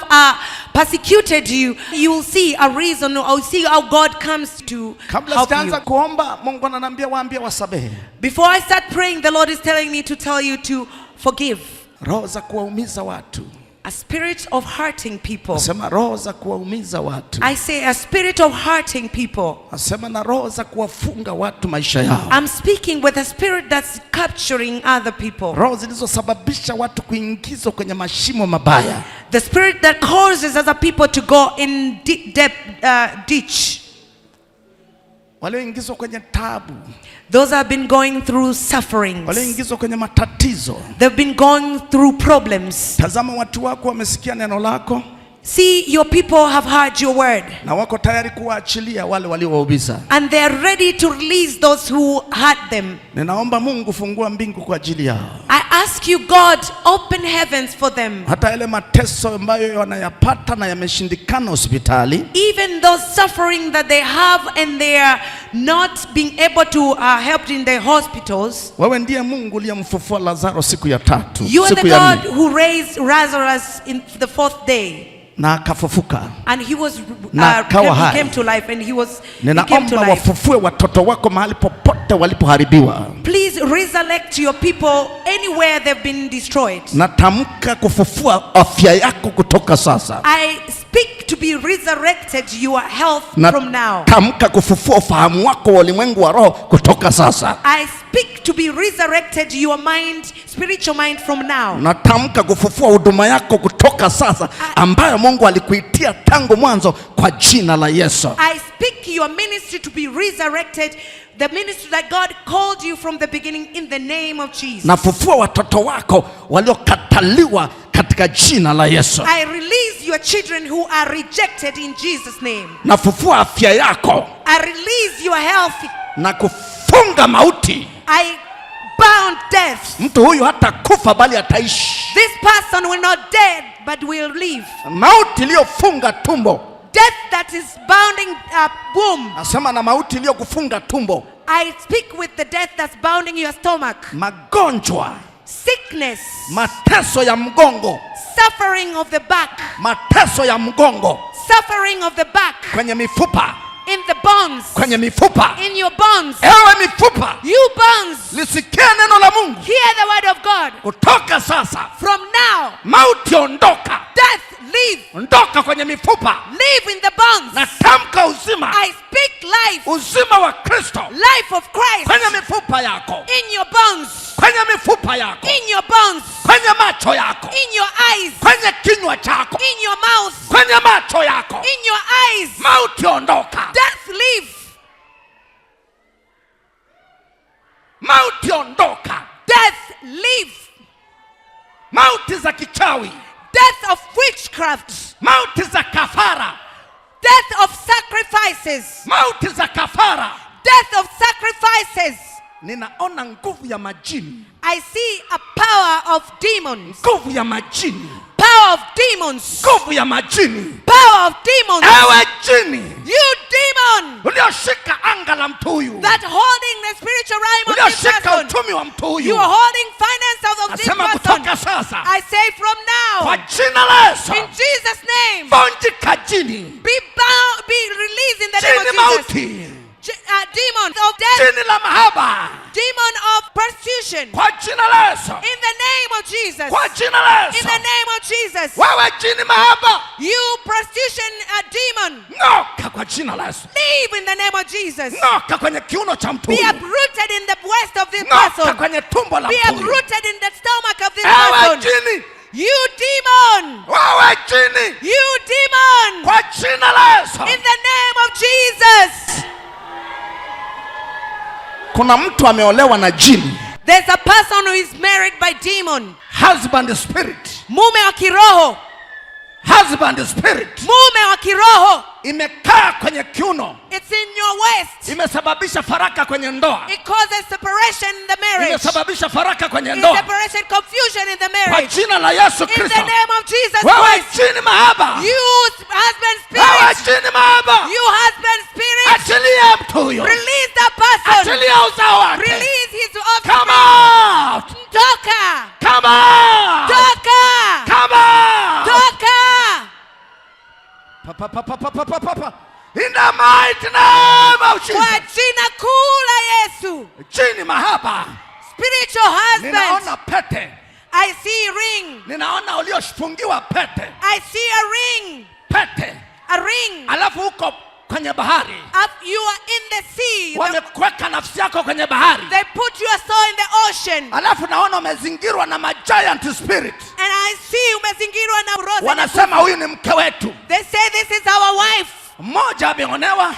persecuted you, you will see a reason or see how God comes to Kabla help sijaanza you. Kuomba, Mungu ananiambia waambie wasamehe. Before I start praying, the Lord is telling me to tell you to forgive. Roho za kuwaumiza watu. A spirit of hurting people. Nasema roho za kuwaumiza watu. I say a spirit of hurting people. Nasema na roho za kuwafunga watu maisha yao. I'm speaking with a spirit that's capturing other people. Roho zilizosababisha watu kuingizwa kwenye mashimo mabaya. The spirit that causes other people to go in deep ditch. Walioingizwa kwenye tabu, Those have been going through sufferings. Walioingizwa kwenye matatizo. They've been going through problems. Tazama, watu wako wamesikia neno lako See, your people have heard your word. Na wako tayari kuwaachilia wale waliowaumiza. And they are ready to release those who hurt them. Ninaomba Mungu, fungua mbingu kwa ajili yao. I ask you, God, open heavens for them. Hata yale mateso ambayo wanayapata na yameshindikana hospitali, Even those suffering that they have and they are not being able to help in the hospitals. Wewe ndiye Mungu uliyemfufua Lazaro siku ya tatu, You are the siku ya God nne, who raised Lazarus in the fourth day. Na akafufuka. And he was Na akawa he hai. came to life and he came to Ninaomba life. wafufue watoto wako mahali popote walipoharibiwa. Please resurrect your people anywhere they've been destroyed. Natamka kufufua afya yako kutoka sasa. I speak to be resurrected your health from now. Natamka kufufua ufahamu wako wa ulimwengu wa roho kutoka sasa. I speak to be resurrected your mind, spiritual mind from now. Natamka kufufua huduma yako kutoka sasa ambayo Mungu alikuitia tangu mwanzo kwa jina la Yesu. I speak your ministry to be resurrected, the ministry that God called you from the beginning in the name of Jesus. Nafufua watoto wako waliokataliwa katika jina la Yesu. I release your children who are rejected in Jesus' name. Nafufua afya yako I release your health. Na kufunga mauti. I bound death. Mtu huyu hatakufa bali ataishi. This person will not dead but will live. Mauti iliyofunga tumbo. Death that is bounding womb. Nasema na mauti iliyokufunga tumbo. I speak with the death that's bounding your stomach. Magonjwa. Sickness. Mateso ya mgongo. Suffering of the back. Mateso ya mgongo. Suffering of the back. Kwenye mifupa. In the bones. Kwenye mifupa. In your bones. Ewe mifupa. You bones. Lisikie neno la Mungu. Hear the word of God. Kutoka sasa. From now. Mauti ondoka. Death leave. Ondoka kwenye mifupa. Live in the bones. Natamka uzima. I speak life. Uzima wa Kristo. Life of Christ. Kwenye mifupa yako. In your bones. Kwenye mifupa yako, In your bones. Kwenye macho yako, In your eyes. Kwenye kinywa chako, In your mouth. Kwenye macho yako. In your eyes. Mauti ondoka, Death, leave. Mauti ondoka, Death, leave. Mauti za kichawi, Death of witchcraft. Mauti za kafara, Death of sacrifices. Mauti za kafara. Death of sacrifices. Ninaona nguvu ya majini, I see a power of demons. Nguvu ya majini, Power of demons. Nguvu ya majini. Power of demons. Ewe jini You demon ulioshika anga la mtu huyu, that holding the spiritual realm of this ulioshika person. Uchumi wa mtu You huyu, are holding finance of this nasema person. kutoka sasa, I say from now, kwa jina la Yesu, in Jesus' name, vunjika jini, be bound, be released in the name jini of Jesus. mauti, Demon of death, jini la mahaba, demon of persecution, kwa jina la Yesu, in the name of Jesus, kwa jina la in Yesu. the name of Jesus. Wewe jini mahaba, You prostitution demon, ng'oka kwa jina la Yesu, leave in the name of Jesus. Ng'oka kwenye kiuno cha mtu Be huyu, uprooted in the waist of this ng'oka person. Kwenye tumbo la Be mtu huyu. uprooted in the stomach of this Ewe person. jini, You demon, wewe jini, you demon, kwa jina la Yesu. In the name of Jesus. Kuna mtu ameolewa na jini, There's a person who is married by demon. Husband spirit, Mume wa kiroho, husband spirit mume wa kiroho. Imekaa kwenye kiuno, It's in your waist. Imesababisha faraka kwenye ndoa, It causes separation in the marriage. Imesababisha faraka kwenye It's ndoa. separation, confusion in the Kwa marriage. jina la Yesu In the Kristo, name of Jesus wewe Christ. jini mahaba, You husband wewe spirit. jini mahaba, You husband spirit. Achilia mtu huyo, Release that person. Achilia uzao wake. Release his Come offspring. out, Toka. Come out, Toka. Come out. Toka. Pa, pa, pa, pa, pa, pa, pa, pa, pa. In the mighty name of Kwa Jesus. jina kuu la Yesu. Jini mahaba, Spiritual husband. Ninaona pete, I see ring. Ninaona uliofungiwa pete, I see a ring. Pete, A ring. Alafu uko kwenye bahari, You are in the sea. Wamekuweka nafsi yako kwenye bahari, They put your soul in the ocean. Alafu naona umezingirwa na magiant spirit, And I see umezingirwa na roho za wanasema huyu ni mke wetu. They say this is our wife. Mmoja ameonewa,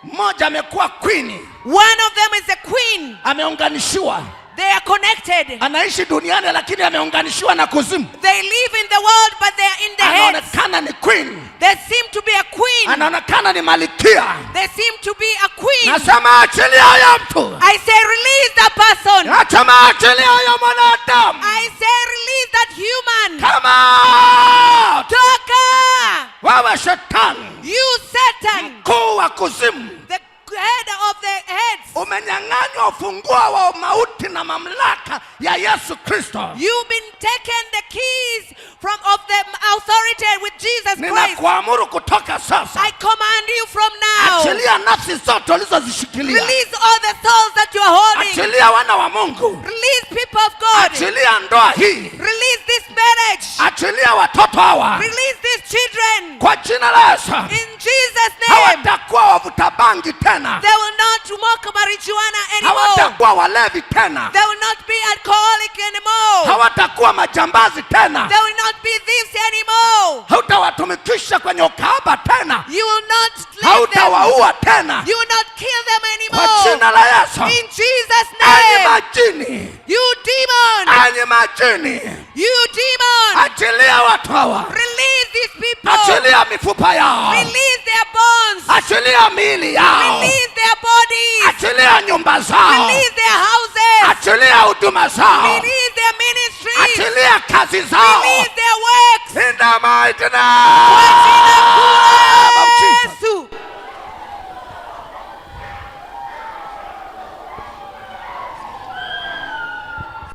mmoja amekuwa queen, One of them is a queen. Ameunganishiwa, They are connected. Anaishi duniani lakini ameunganishiwa na kuzimu. They live in the world, but they are in the heads. Anaonekana ni queen, They seem to be a queen. Anaonekana ni malkia. They seem to be a queen. Nasema achilia huyo mtu, I say release that person. Nasema achilia huyo mwanadamu. I say release that human. Come out! Toka. Wewe shetani, You Satan, mkuu wa kuzimu, the head of the heads. Umenyang'anywa ufunguo wa mauti na mamlaka ya Yesu Kristo. You've been taken the keys from of the authority with Jesus Christ. Ninakuamuru kutoka sasa, I command you from now. Achilia nafsi zote ulizozishikilia, Release all the souls that you are holding. Achilia wana wa Mungu, Release people of God. Achilia ndoa hii, Release this marriage. Achilia watoto hawa Release these children. Kwa jina la Yesu. In Jesus' name. Hawatakuwa wavuta bangi tena, They will not smoke marijuana anymore. Hawatakuwa walevi tena, They will not be alcoholic anymore. Hawatakuwa majambazi tena, They will not be thieves anymore. Hautawatumikisha kwenye ukahaba tena, You will not slay them. Hautawaua tena You will not kill them kwa anymore. jina la Yesu. In Jesus' Enyi name. majini, You demon. Enyi majini, You demon. Achilia watu hawa, Release these people. Achilia mifupa yao, Release their bones. Achilia miili yao, Release their bodies. Achilia nyumba zao, Release their houses. Achilia huduma zao, Release their ministries. Achilia kazi zao. Release their works. In the mighty Kwa jina kuu name la of Jesus. Yesu.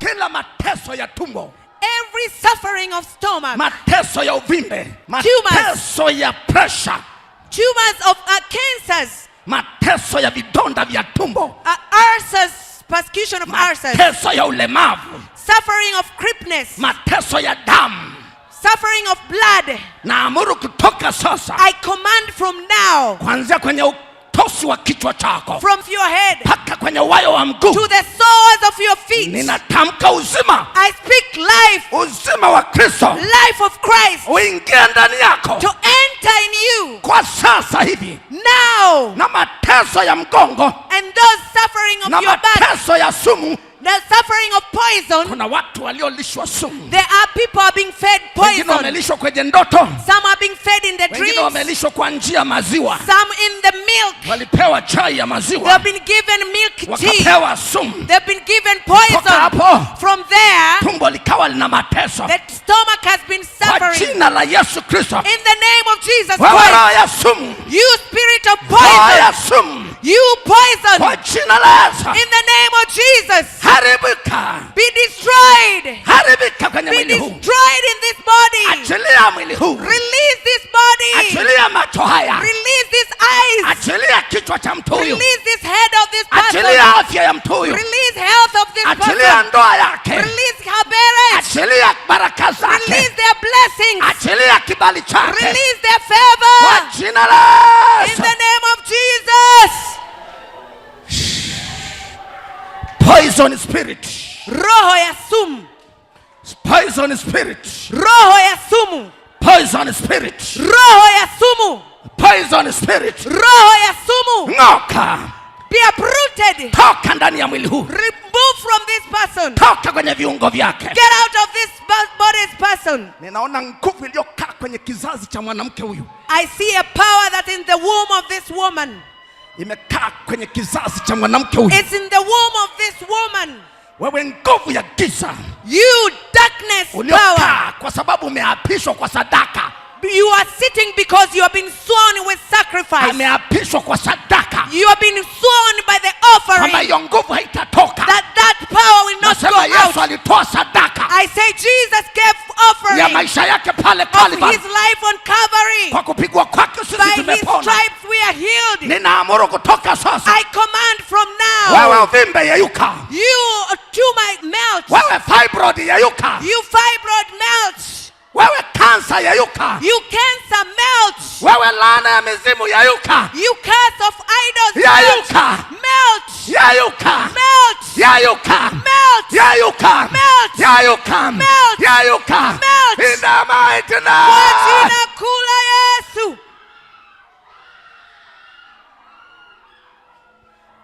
Kila mateso ya tumbo, Every suffering of stomach, mateso ya uvimbe, mateso ya pressure, tumors of cancers, mateso ya vidonda vya tumbo, ulcers, persecution of ulcers, mateso ya ulemavu, suffering of crippleness, mateso ya damu, suffering of blood. Naamuru kutoka sasa, I command from now, kuanzia kwenye utosi wa kichwa chako from your head mpaka kwenye wayo wa mguu, to the soles off your feet. Ninatamka uzima, I speak life, uzima wa Kristo life of Christ uingie ndani yako to enter in you kwa sasa hivi, now. na mateso ya mgongo And those suffering of na your back, mateso ya sumu. the suffering of poison, Kuna watu waliolishwa sumu, there are people are being fed wengine poison. wamelishwa kwenye ndoto, Some are being fed in the wengine dreams, wamelishwa kwa njia ya maziwa, some in the milk. walipewa chai ya They maziwa have been given milk tea. wakapewa sumu. They've been given Toka poison. hapo From there, tumbo likawa lina mateso. the stomach has been Kwa suffering. jina la Yesu Kristo, In the name of Jesus wewe Christ, roho ya sumu, you spirit of roho ya poison, sumu, you poison, kwa jina la Yesu, in the name of Jesus, haribika, be destroyed. haribika kwenye Be mwili huu, destroyed in this body. achilia mwili huu, Release this body. achilia macho haya, Release these eyes. achilia kichwa cha mtu huyu, Release this head of this person. achilia afya ya mtu huyu, Release health of this achilia person. ndoa yake, Release her marriage. achilia baraka zake, Release their blessings. achilia kibali chake Release their kwa favor. jina la In Yesu. the name of Jesus. Poison spirit, Roho ya sumu. poison spirit, Roho ya sumu. poison spirit, Roho ya sumu. poison spirit, Roho ya sumu. ng'oka, Be uprooted. toka ndani ya mwili huu, Remove from this person. toka kwenye viungo vyake. Get out of this body's person. Ninaona nguvu iliyokaa kwenye kizazi cha mwanamke huyu, I see a power that's in the womb of this woman. imekaa kwenye kizazi cha mwanamke huyu. It's in the womb of this woman. Wewe nguvu ya giza You darkness power. uliokaa kwa sababu umeapishwa kwa sadaka, You are sitting because you have been sworn with sacrifice. ameapishwa kwa sadaka, You have been sworn by the kwamba offering hiyo nguvu haitatoka. that power will not go Nasema out. Yesu alitoa sadaka I say Jesus gave ya offering maisha yake pale of Kalvari. his life on Calvary. Kwa kupigwa kwake sisi By his tumepona. stripes we are healed. Ninaamuru kutoka sasa, I command from now. wewe uvimbe yeyuka, You tumor melt. wewe fibroid yeyuka, You fibroid melt. wewe kansa yeyuka, You cancer melt. wewe laana ya mizimu yeyuka, You curse of idols melt. yeyuka, Melt. yeyuka, Melt. yeyuka, Melt. yeyuka, Melt. yeyuka, Melt. yeyuka, Melt. in the mighty Kwa name. jina kuu la Yesu.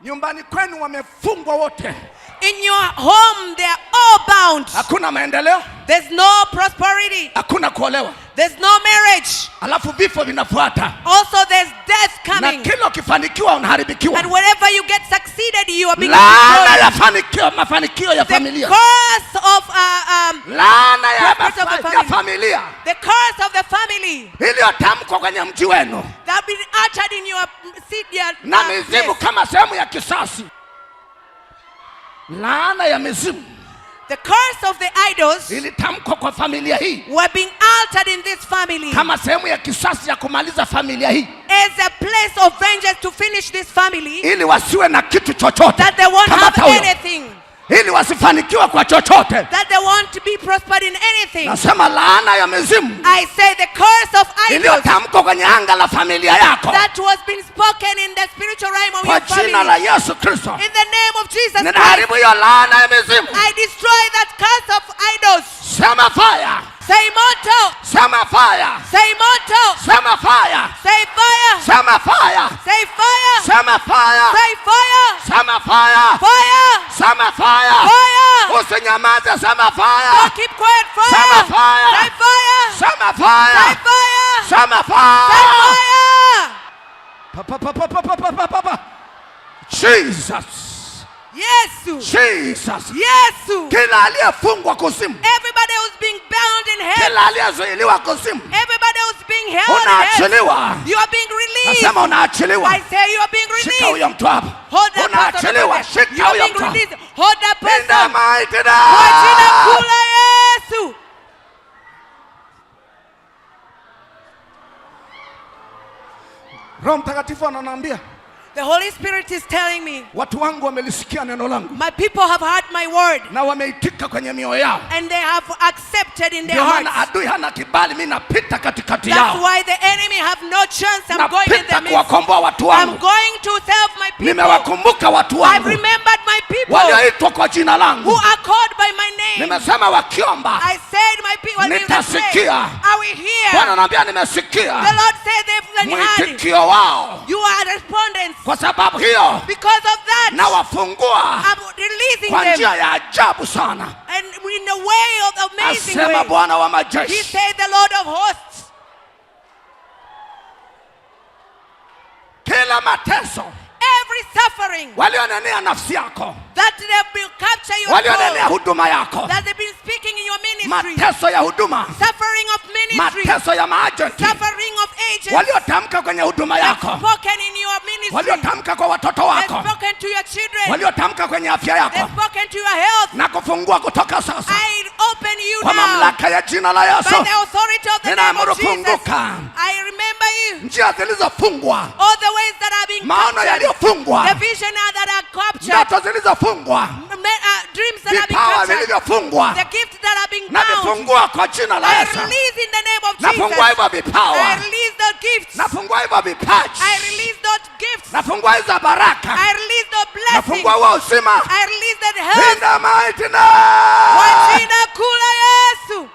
Nyumbani kwenu wamefungwa wote, In your home, they are all bound. hakuna maendeleo, There's no prosperity. hakuna kuolewa, There's no marriage. alafu vifo vinafuata, Also, there's death na coming. kila ukifanikiwa unaharibikiwa. And wherever you get succeeded, you are being Laana destroyed. ya fanikio, mafanikio ya The familia, curse of laana ya, Prosperity of the ya familia the curse of the family iliyotamkwa kwenye mji wenu that been uttered in your city na mizimu place. kama sehemu ya kisasi. Laana ya mizimu The curse of the idols ilitamkwa kwa familia hii were being altered in this family kama sehemu ya kisasi ya kumaliza familia hii as a place of vengeance to finish this family, ili wasiwe na kitu chochote that they won't kama have taulo, anything, ili wasifanikiwe kwa chochote. that they won't be prospered in anything. Nasema laana ya mizimu I say the curse of idols iliyotamkwa kwenye anga la familia yako that was being spoken in the spiritual realm of kwa your jina la family. Yesu Kristo, In the name of Jesus Christ, ninaharibu hiyo laana ya mizimu. I destroy that curse of idols. Sema fire, Say moto, sema fire, say moto, sema fire, say fire, sema fire, say fire, sema fire, say fire, sema fire, fire, sema fire. fire. Usinyamaze, sema fire, Don't keep quiet, fire. Sema fire. Say fire, sema say fire, fire, sema say fire. fire. Pa, pa, pa, pa, pa, pa, pa, pa, pa. Jesus, Yesu, Jesus. Yesu. Kila aliyefungwa kuzimu, Everybody who's being bound in hell, kila aliyezuiliwa kuzimu, everybody who's being held in hell, unaachiliwa. you are being released. Nasema unaachiliwa. I say you are being Shika released. huyo mtu hapa, Hold that person. unaachiliwa. over there. You Shika are huyo being mtu hapa. released. Hold that In the person. mighty Kwa jina name. kuu la Yesu. Roho Mtakatifu ananiambia The Holy Spirit is telling me, watu wangu wamelisikia neno langu my people have heard my word na wameitika kwenye mioyo yao. And they have accepted in their Ndio maana hearts. adui hana kibali, mi napita katikati That's yao, why the enemy have no chance. I'm going in napita the midst. kuwakomboa watu I'm wangu. going to save my people. Nimewakumbuka watu I've wangu remembered my people walioitwa kwa jina who langu. are called by my name. Nimesema wakiomba, I said my people when they pray, Nitasikia. I will hear. Bwana anaambia The nimesikia Lord said they've heard. mwitikio wao. You are respondents. Kwa sababu hiyo Because of that, nawafungua I'm releasing kwa them njia ya ajabu sana, and in a way of amazing asema way. Bwana wa He majeshi. said, the Lord of hosts. Kila mateso Every suffering walionenea nafsi yako, that they've been capture your walionenea soul, huduma yako, that they've been speaking in your ministry, mateso ya huduma, suffering of ministry, mateso ya maajenti suffering of agents, waliotamka kwenye huduma have yako, spoken in your ministry, waliotamka kwa watoto have wako, spoken to your children, waliotamka kwenye afya have yako, spoken to your health. Na kufungua kutoka sasa I open you kwa now mamlaka ya jina la by Yesu. the authority of the name Ninaamuru of Jesus. funguka. I remember you. Njia zilizofungwa, All the ways that are being maono captured, yaliyofungwa, the vision that are captured, ndoto zilizofungwa, dreams that are being vipawa captured, vilivyofungwa, the gifts that are being na bound. vifungua kwa jina la I Yesu. release in the name of Nafungua Jesus. hivyo vipawa, I release the gifts. Nafungua hivyo vipaji, I release those gifts. Nafungua hizo baraka, I release the blessings. Nafungua huo uzima. I release that In health. the mighty Kwa name. jina kuu la Yesu.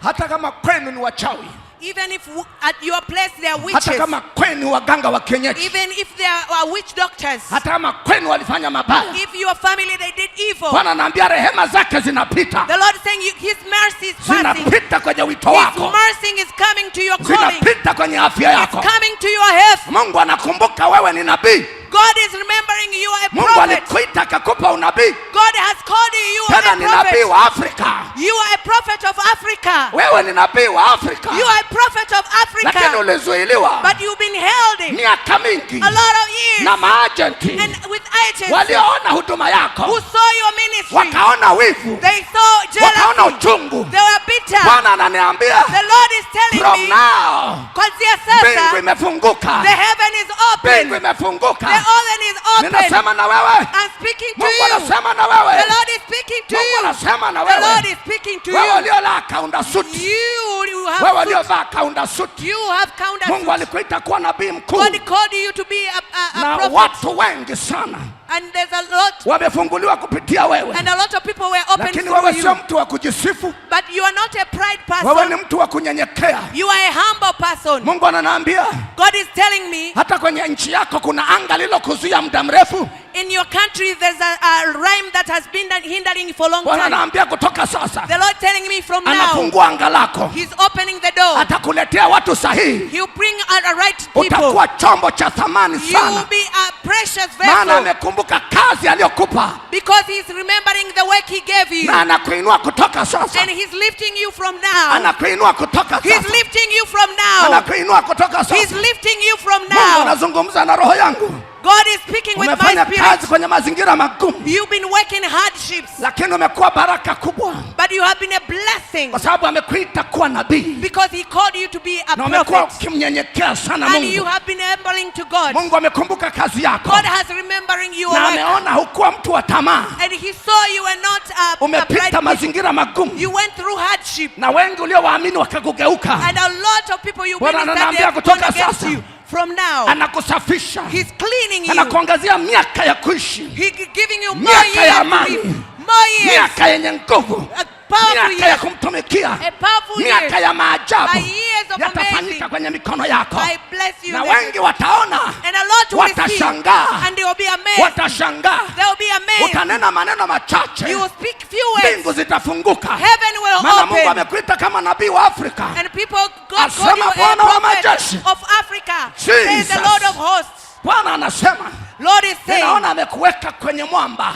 Hata kama kwenu ni wachawi, Even if at your place there are hata witches, kama kwenu waganga wa kienyeji, even if there are witch doctors, hata kama kwenu walifanya mabaya, if your family they did evil, Bwana anaambia rehema zake zinapita, the Lord is saying His mercy is passing. Zinapita kwenye wito His wako, mercy is coming to your calling, zinapita kwenye afya yako. Coming to your health. Mungu anakumbuka wewe ni nabii. God is remembering you are a Mungu prophet. alikuita akakupa unabii, God has called you. You are tena a ni nabii prophet. wa Afrika. You are a prophet of Africa. Wewe ni nabii wa Afrika, You are a prophet of lakini Africa. ulizuiliwa But you've been held miaka mingi a lot of years na maajenti and with agents walioona huduma yako who saw your ministry. Wakaona wivu, They saw wakaona jealousy. uchungu. They were bitter. Bwana ananiambia The Lord is telling from me, now kuanzia mbingu sasa, imefunguka, the heaven is mbingu open. imefunguka. The oven is open. Ninasema na wewe, I'm speaking to Mungu you. anasema na wewe, The Lord is speaking to Mungu you. anasema na The Lord wewe. is speaking to Wewe you. uliolaa kaunda suti, You wewe have suit. uliovaa kaunda suti, You have counter Mungu suit. alikuita kuwa nabii mkuu, God called you to be a na prophet. Watu wengi sana And there's a lot, wamefunguliwa kupitia wewe, and a lot of people were open lakini through wewe sio you. mtu wa kujisifu, But you are not a pride wewe ni person. mtu wa kunyenyekea. You are a humble person. Mungu ananiambia God is telling me hata kwenye nchi yako kuna anga lililokuzuia muda mrefu. In your country there's a rhyme that has been hindering for a long Bwana time. anaambia kutoka sasa The Lord telling me from now, anafungua anga lako, He's opening the door. Atakuletea watu sahihi, He'll bring a right people. Utakuwa chombo cha thamani You will sana, be a precious maana vessel amekumbuka kazi aliyokupa because He's remembering the work He gave you. Na anakuinua kutoka sasa, And He's lifting you from now. Anakuinua kutoka He's sasa, lifting you from now. Anakuinua kutoka He's sasa. lifting you from Mungu now. anazungumza na roho yangu. God is speaking with my Umefanya spirit. Kazi kwenye mazingira magumu, You've been working hardships, lakini umekuwa baraka kubwa, but you have been a blessing kwa sababu amekuita kuwa nabii because He called you to be a na umekuwa prophet. ukimnyenyekea sana And you Mungu. have been humbling to God. Mungu amekumbuka kazi yako God has remembering your na work. ameona hukuwa mtu wa tamaa, And He saw you were not a pride umepita people. Mazingira magumu You went through hardship. Na wengi uliowaamini wakakugeuka. And a lot of people you Bwana ministered, they ananiambia have gone kutoka against sasa you. From now, anakusafisha, He's cleaning you. Anakuongezea miaka ya kuishi, He's giving you more miaka ya years to amani, live. More years. Miaka yenye nguvu, A powerful miaka ya years. kumtumikia, A powerful miaka years. ya maajabu A years of yatafanyika amazing. Kwenye mikono yako, I bless you. Na wengi wataona, And a lot will see. watashangaa, And they will be amazed. Watashangaa. They will be amazed. Utanena maneno machache, You will speak few words. Mbingu zitafunguka, Heaven will maana Mungu open. Amekuita kama nabii wa Afrika. And people, God called Asema you a Bwana wa prophet majeshi. of Africa. Says the Jesus. Lord of hosts. Bwana anasema, Lord is saying, ninaona amekuweka kwenye mwamba,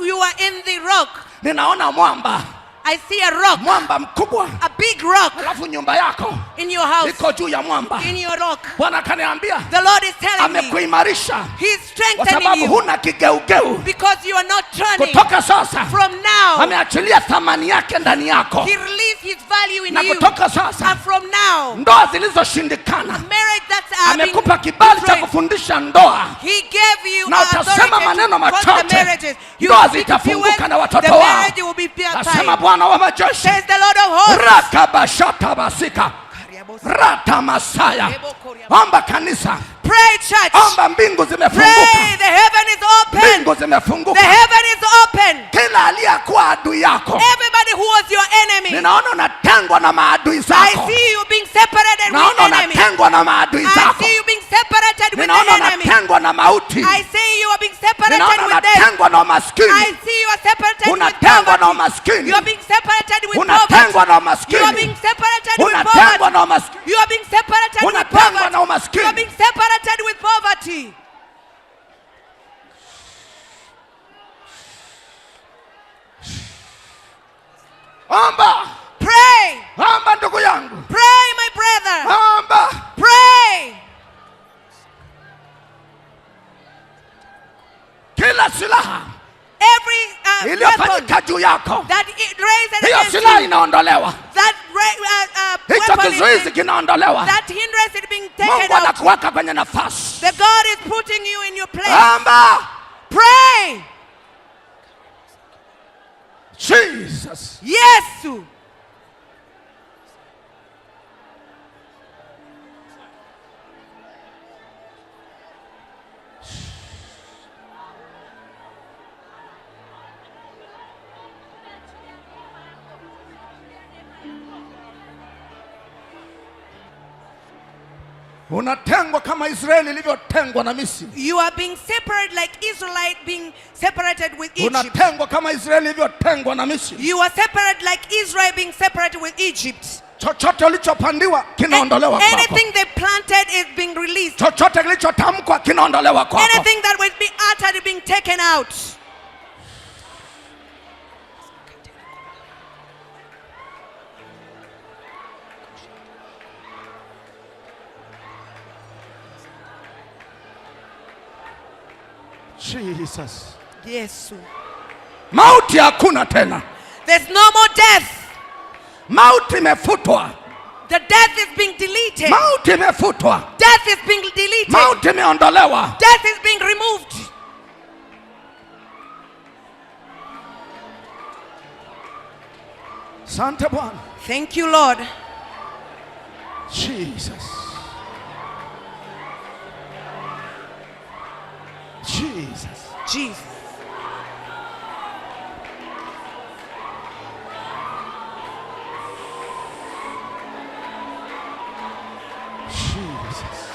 you are in the rock. Ninaona mwamba. I see a rock, mwamba mkubwa, a big rock alafu nyumba yako in your house, iko juu ya mwamba. In your rock. Bwana akaniambia The Lord is telling me amekuimarisha He's kwa strengthening sababu you huna kigeugeu. Because you are not turning. Kutoka sasa From now, ameachilia thamani yake ndani yako, He released His value in na you. kutoka sasa And from now, ndoa zilizoshindikana marriage that's been amekupa kibali cha destroyed, kufundisha ndoa, He gave you na utasema authority maneno to cause the machache, marriages. You ndoa speak a few zitafunguka na words, watoto the wao. marriage will be Nasema purified. Bwana wa majeshi, Says the Lord of hosts. Rakabashatabasika ratamasaya. Omba kanisa, Pray, church. Omba, mbingu zimefunguka, Pray. The heaven is open. Mbingu The zimefunguka. Heaven is open. Kila aliyekuwa adui yako, Everybody who was your enemy, ninaona unatengwa na maadui I zako, see you being separated with naona enemy. unatengwa na maadui I zako, see you being separated with the ninaona enemy. unatengwa na mauti, I see you are being separated ninaona with death. unatengwa na umaskini, I see you are separated with unatengwa na poverty. umaskini, You are being separated with unatengwa poverty. na You are umaskini, being separated with unatengwa poverty. na umaskini, You are being separated with unatengwa poverty. na You are umaskini. Being separated with poverty. Omba, Pray. Omba ndugu yangu, Pray, my brother. Omba. Pray. Kila silaha Every weapon iliyofanyika juu yako, that it raised hiyo against silaha you, inaondolewa, that hicho weapon is kizuizi being, kinaondolewa. That hindrance is being taken Mungu out. anakuweka kwenye nafasi. The God is putting you in your place. Omba. Pray. Jesus. Yesu. Unatengwa kama Israeli ilivyotengwa na Misri. You are being separated like Israelite being separated with Egypt. Unatengwa kama Israeli ilivyotengwa na Misri. You are separate like Israel being separated with Egypt. Chochote ulichopandiwa kinaondolewa kwako. Anything they planted is being released. Chochote kilichotamkwa kinaondolewa kwako. Anything that will be uttered is being taken out. Jesus. Yesu. Mauti hakuna tena. There's no more death. Mauti imefutwa. The death is being deleted. Mauti imefutwa. Death is being deleted. Mauti imeondolewa. Death is being removed. Asante Bwana. Thank you, Lord. Jesus. Jesus. Jesus. Jesus.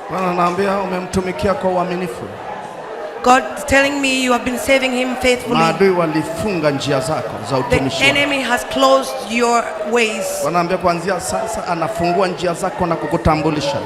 Bwana anaambia umemtumikia kwa uaminifu. God is telling me you have been serving him faithfully. Maadui walifunga njia zako za The utumishi wako. Enemy has closed your ways. Bwana anaambia kuanzia sasa anafungua njia zako na kukutambulisha.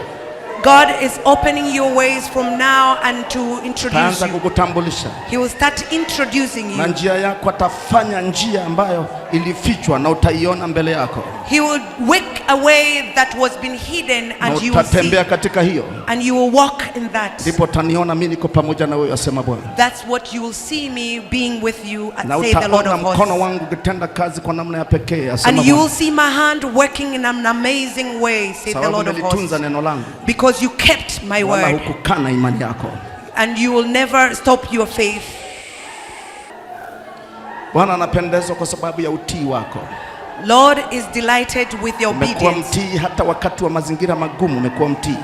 God is opening your ways from now and to introduce Taanza you. kukutambulisha He will start introducing na you. njia yako atafanya njia ambayo ilifichwa na utaiona mbele yako, He will wake a way that was been hidden na and you will see utatembea katika hiyo, and you will walk in that. ndipo utaniona mimi niko pamoja na wewe, asema Bwana, That's what you will see me being with you, and na say the Lord utaona of mkono hosts. wangu ukitenda kazi kwa namna ya pekee, asema And you will Bwana, see my hand working in an amazing way, say the sababu Lord of umelitunza hosts. neno langu Because you kept my wala word hukukana imani yako. and you will never stop your faith. Bwana anapendezwa kwa sababu ya utii wako. Lord is delighted with your Umekuwa obedience. mtii hata wakati wa mazingira magumu, umekuwa mtii.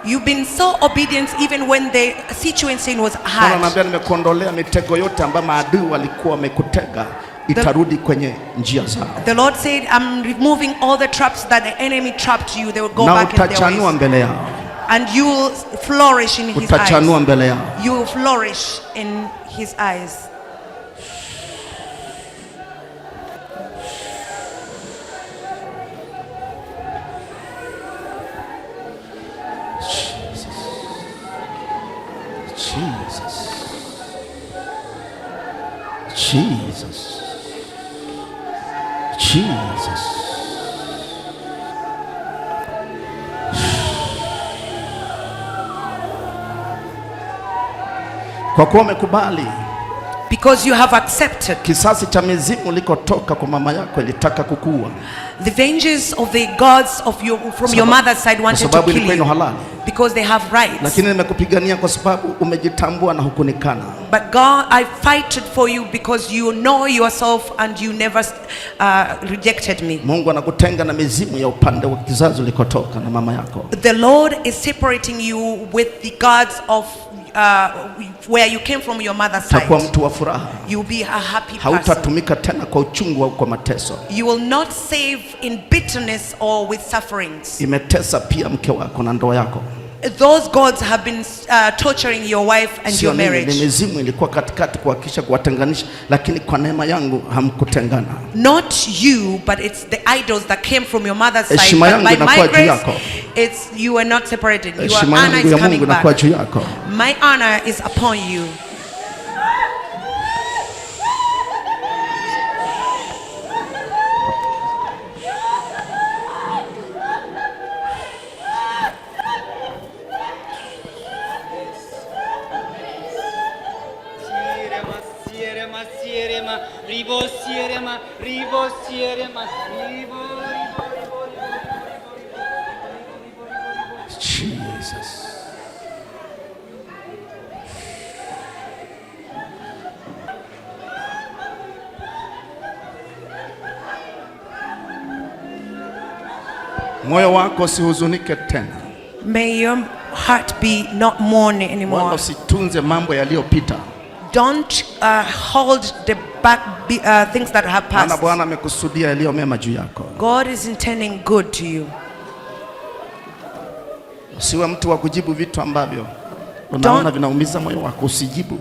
You've been so obedient even when the situation was Bwana hard. anaambia nimekuondolea mitego yote ambayo maadui walikuwa wamekutega, itarudi kwenye njia zao, The Lord said, I'm removing all the traps that the enemy trapped you. They will go na back in their utachanua ways. mbele yao, And you will flourish in his utachanua eyes. mbele yao. You will flourish in his eyes. Jesus. Jesus. Jesus. Kwa kuwa umekubali Because you have accepted kisasi cha mizimu ulikotoka kwa mama yako ilitaka kukuua, the vengeance of the gods of your, from your mother's side kwa wanted to sababu kill ilikuwa ina you halali, because they have rights. lakini nimekupigania kwa sababu umejitambua na hukunikana. But God, I fighted for you because you know yourself and you never rejected me. Mungu anakutenga na mizimu ya upande wa kizazi ulikotoka na mama yako. The Lord is separating you with the gods of where you came from, your mother's Utakuwa side. mtu wa furaha, You'll be a happy person. hautatumika tena kwa uchungu au kwa mateso. You will not save in bitterness or with sufferings. Imetesa pia mke wako na ndoa yako, Those gods have been torturing your wife and sio your mimi, ni marriage. mizimu ilikuwa katikati kuhakikisha kuwatenganisha, lakini kwa neema yangu hamkutengana. Not you, but it's the idols that came from your mother's side. Heshima But yangu by my inakuwa juu grace, yako. it's you are not separated. Your Heshima honor yangu is ya coming Mungu inakuwa back. juu yako. My honor is upon you. Sierema, sierema, sierema, ribo, sierema, ribo, sierema, ribo, ribo, ribo, ribo, ribo, ribo. Jesus. Moyo wako usihuzunike tena, May your heart be not mourn wala anymore. usitunze mambo yaliyopita, Don't hold the back things that have maana passed. Bwana amekusudia yaliyo mema juu yako. God is intending good to you. Usiwe mtu wa kujibu vitu ambavyo unaona vinaumiza moyo wako, usijibu.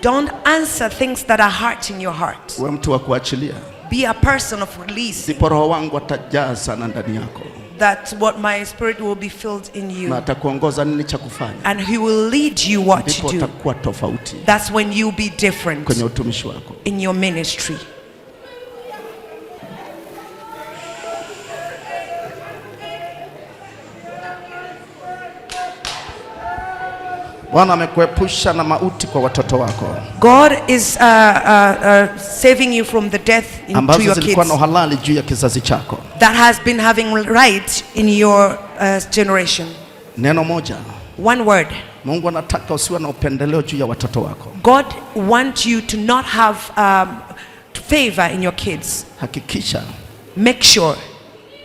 Don't answer things that are hurting your heart. Uwe mtu wa kuachilia, Be a person of release. ndipo Roho wangu atajaa sana ndani yako That's what my spirit will be filled in na you. atakuongoza nini cha kufanya, And he will lead you what to ndipo do. utakuwa tofauti That's when you'll be different kwenye utumishi wako. in your ministry. Bwana amekuepusha na mauti kwa watoto wako God is saving you from the death into ambazo your zilikuwa na kids uhalali juu ya kizazi chako. that has been having right in your generation. Neno moja, One word. Mungu anataka usiwe na upendeleo juu ya watoto wako. God wants you to not have favor in your kids. Hakikisha Make sure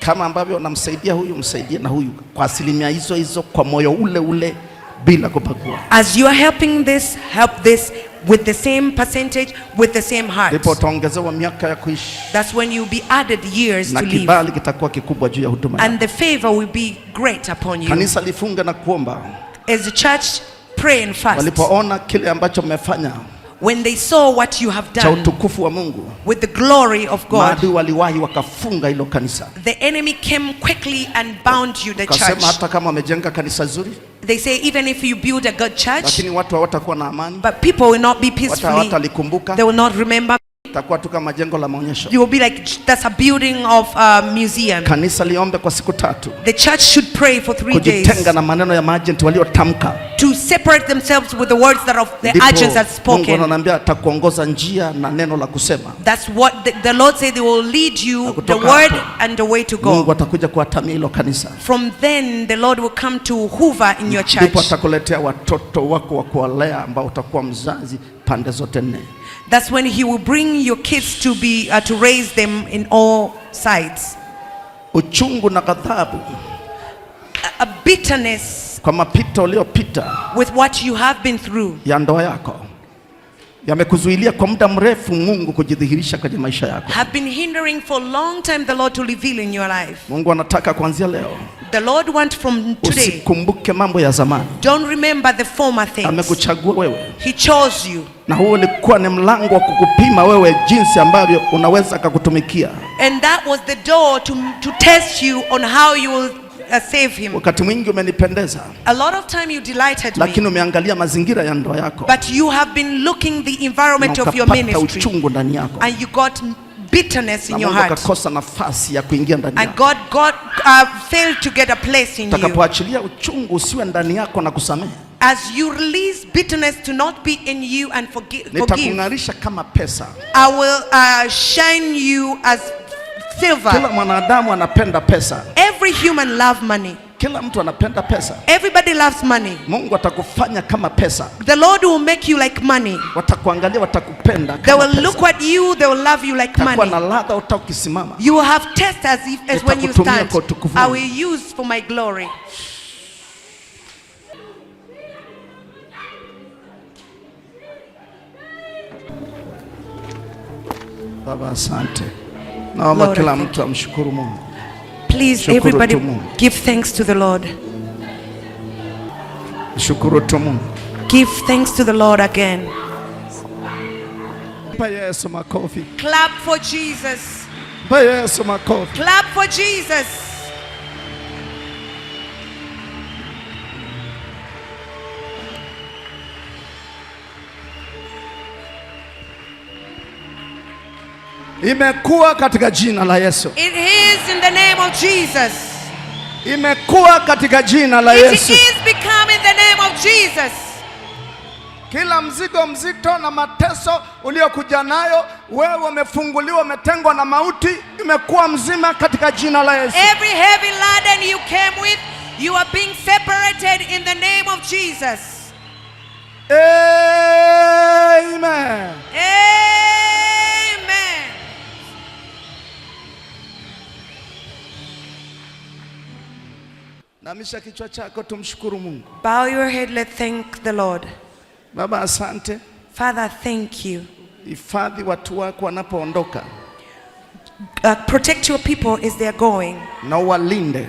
kama ambavyo unamsaidia huyu, msaidie na huyu kwa asilimia hizo hizo, kwa moyo ule ule, bila kubagua. as you are helping this, help this with the same percentage, with the same heart. Ndipo utaongezewa miaka ya kuishi That's when you'll be added years na to live. kibali kitakuwa kikubwa juu ya huduma yako. And the favor will be great upon you. Kanisa lifunga na kuomba As the church, pray and fast. walipoona kile ambacho mmefanya, When they saw what you have cha done utukufu wa Mungu, with the glory of God, maadui waliwahi wakafunga hilo kanisa. The enemy came quickly and bound you, the Kasema church. hata kama wamejenga kanisa zuri, They say even if you build a good church, lakini watu hawatakuwa na amani, but people will not be watu peacefully. hawatalikumbuka, They will not remember. itakuwa tu kama jengo la maonyesho. You will be like, that's a building of a museum. Kanisa liombe kwa siku 3 The church should pray for 3 days kujitenga na maneno ya maagent waliotamka. To separate themselves with the words that of the Ndipo agents have Mungu spoken. ananiambia atakuongoza njia na neno la kusema. That's what the Lord said. They will lead you Na the kutoka word hapo, and the way to Mungu go. atakuja kuwatamia hilo kanisa, From then, the Lord will come to hoover in your ndipo church. atakuletea watoto wako wa kuwalea ambao utakuwa mzazi pande zote nne. That's when He will bring your kids to be to raise them in all sides. Uchungu na ghadhabu A bitterness kwa mapito uliyopita with what you have been through ya ndoa yako yamekuzuilia kwa muda mrefu Mungu kujidhihirisha kwenye maisha yako. Have been hindering for a long time the Lord to reveal in your life. Mungu anataka kuanzia leo The Lord wants from today. usikumbuke mambo ya zamani. Don't remember the former things. Amekuchagua wewe, He chose you. na huo ulikuwa ni mlango wa kukupima wewe jinsi ambavyo unaweza kukutumikia. And that was the door to test you on how you will save him. Wakati mwingi umenipendeza, A lot of time you delighted me, lakini umeangalia mazingira ya ndoa yako but you have been looking the na environment of your ukapata ministry uchungu ndani yako, and you got bitterness na in your Mungu heart. akakosa nafasi ya kuingia ndani And yako. God failed to get a place in you. Utakapoachilia uchungu usiwe ndani yako na kusamehe, As you release bitterness to not be in you and forgive, nitakung'arisha kama pesa. I will shine you as Kila silver. mwanadamu anapenda pesa, Every human love money. kila mtu anapenda pesa. Everybody loves money. Mungu atakufanya kama pesa, The Lord will make you like money. watakuangalia, watakupenda They kama will look pesa. at you, they will love you like Utakuwa na money. ladha uta ukisimama. You will have taste as if as when you Nitakutumia stand. kwa utukufu I wangu. will use for my glory. Baba, asante. Naomba Lord, I kila thank mtu amshukuru Mungu. Please, Shukuru everybody, tu Mungu. give thanks to the Lord. Shukuru tu Mungu. Give thanks to the Lord again. Mpa Yesu makofi. Clap for Jesus. Mpa Yesu makofi. Clap for Jesus. Imekuwa katika jina la Yesu. It is in the name of Jesus. Imekuwa katika jina la It Yesu. is become in the name of Jesus. Kila mzigo mzito na mateso uliokuja nayo wewe, umefunguliwa, umetengwa na mauti, imekuwa mzima katika jina la Yesu. Every heavy laden you came with, you are being separated in the name of Jesus. Amen. Amen. Namisha kichwa chako tumshukuru Mungu. Bow your head, let's thank the Lord. Baba, asante. Father, thank you. Hifadhi watu wako wanapoondoka Protect your people as they are going. na uwalinde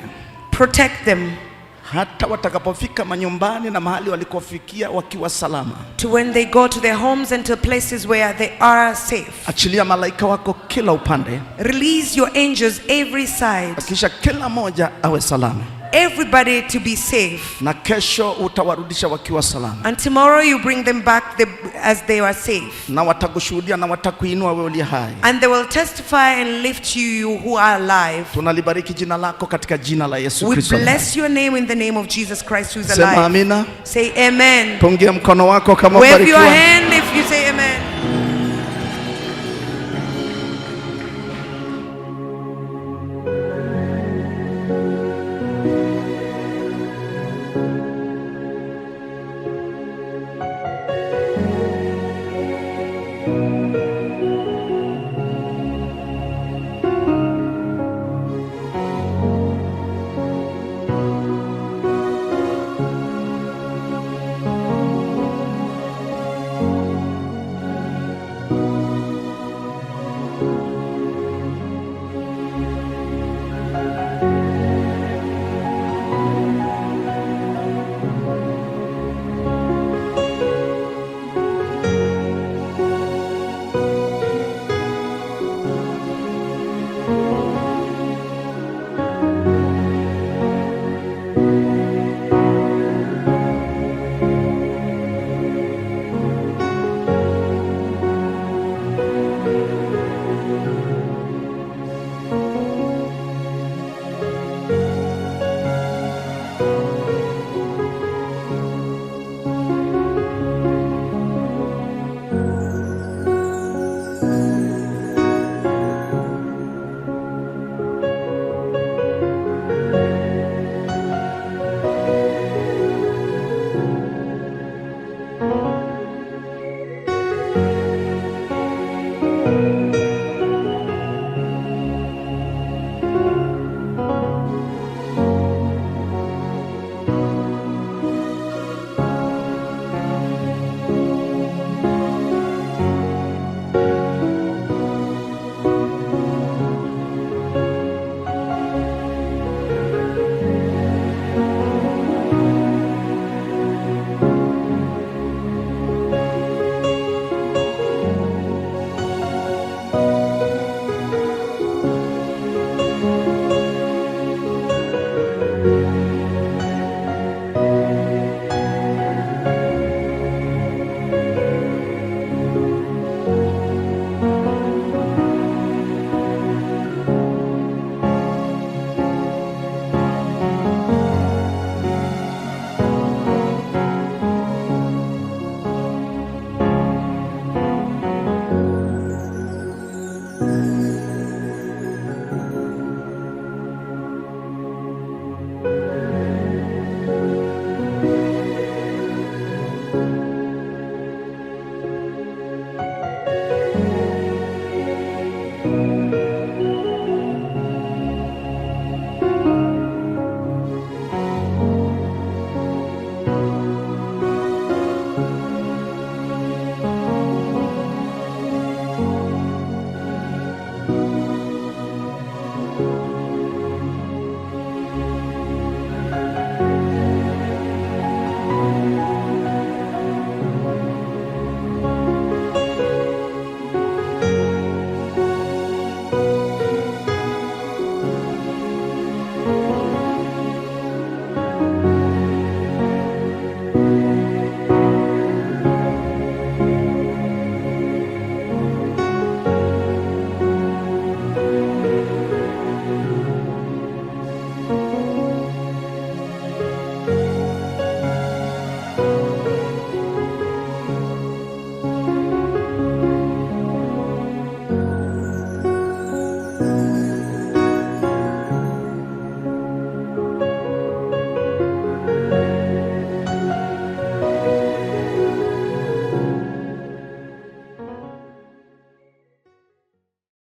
Protect them hata watakapofika manyumbani na mahali walikofikia wakiwa salama. to when they go to their homes and to places where they are safe. Achilia malaika wako kila upande, Release your angels every side. hakikisha kila mmoja awe salama, Everybody to be safe. na kesho utawarudisha wakiwa salama, And tomorrow you bring them back as they are safe. na watakushuhudia na watakuinua wewe uliye hai. And they will testify and lift you who are alive. Tunalibariki jina lako katika jina la Yesu We Kristo. bless your name in the name of Jesus Christ who is Sema alive. amina. Say amen. Pungia mkono wako kama Wave your ubarikiwa. hand if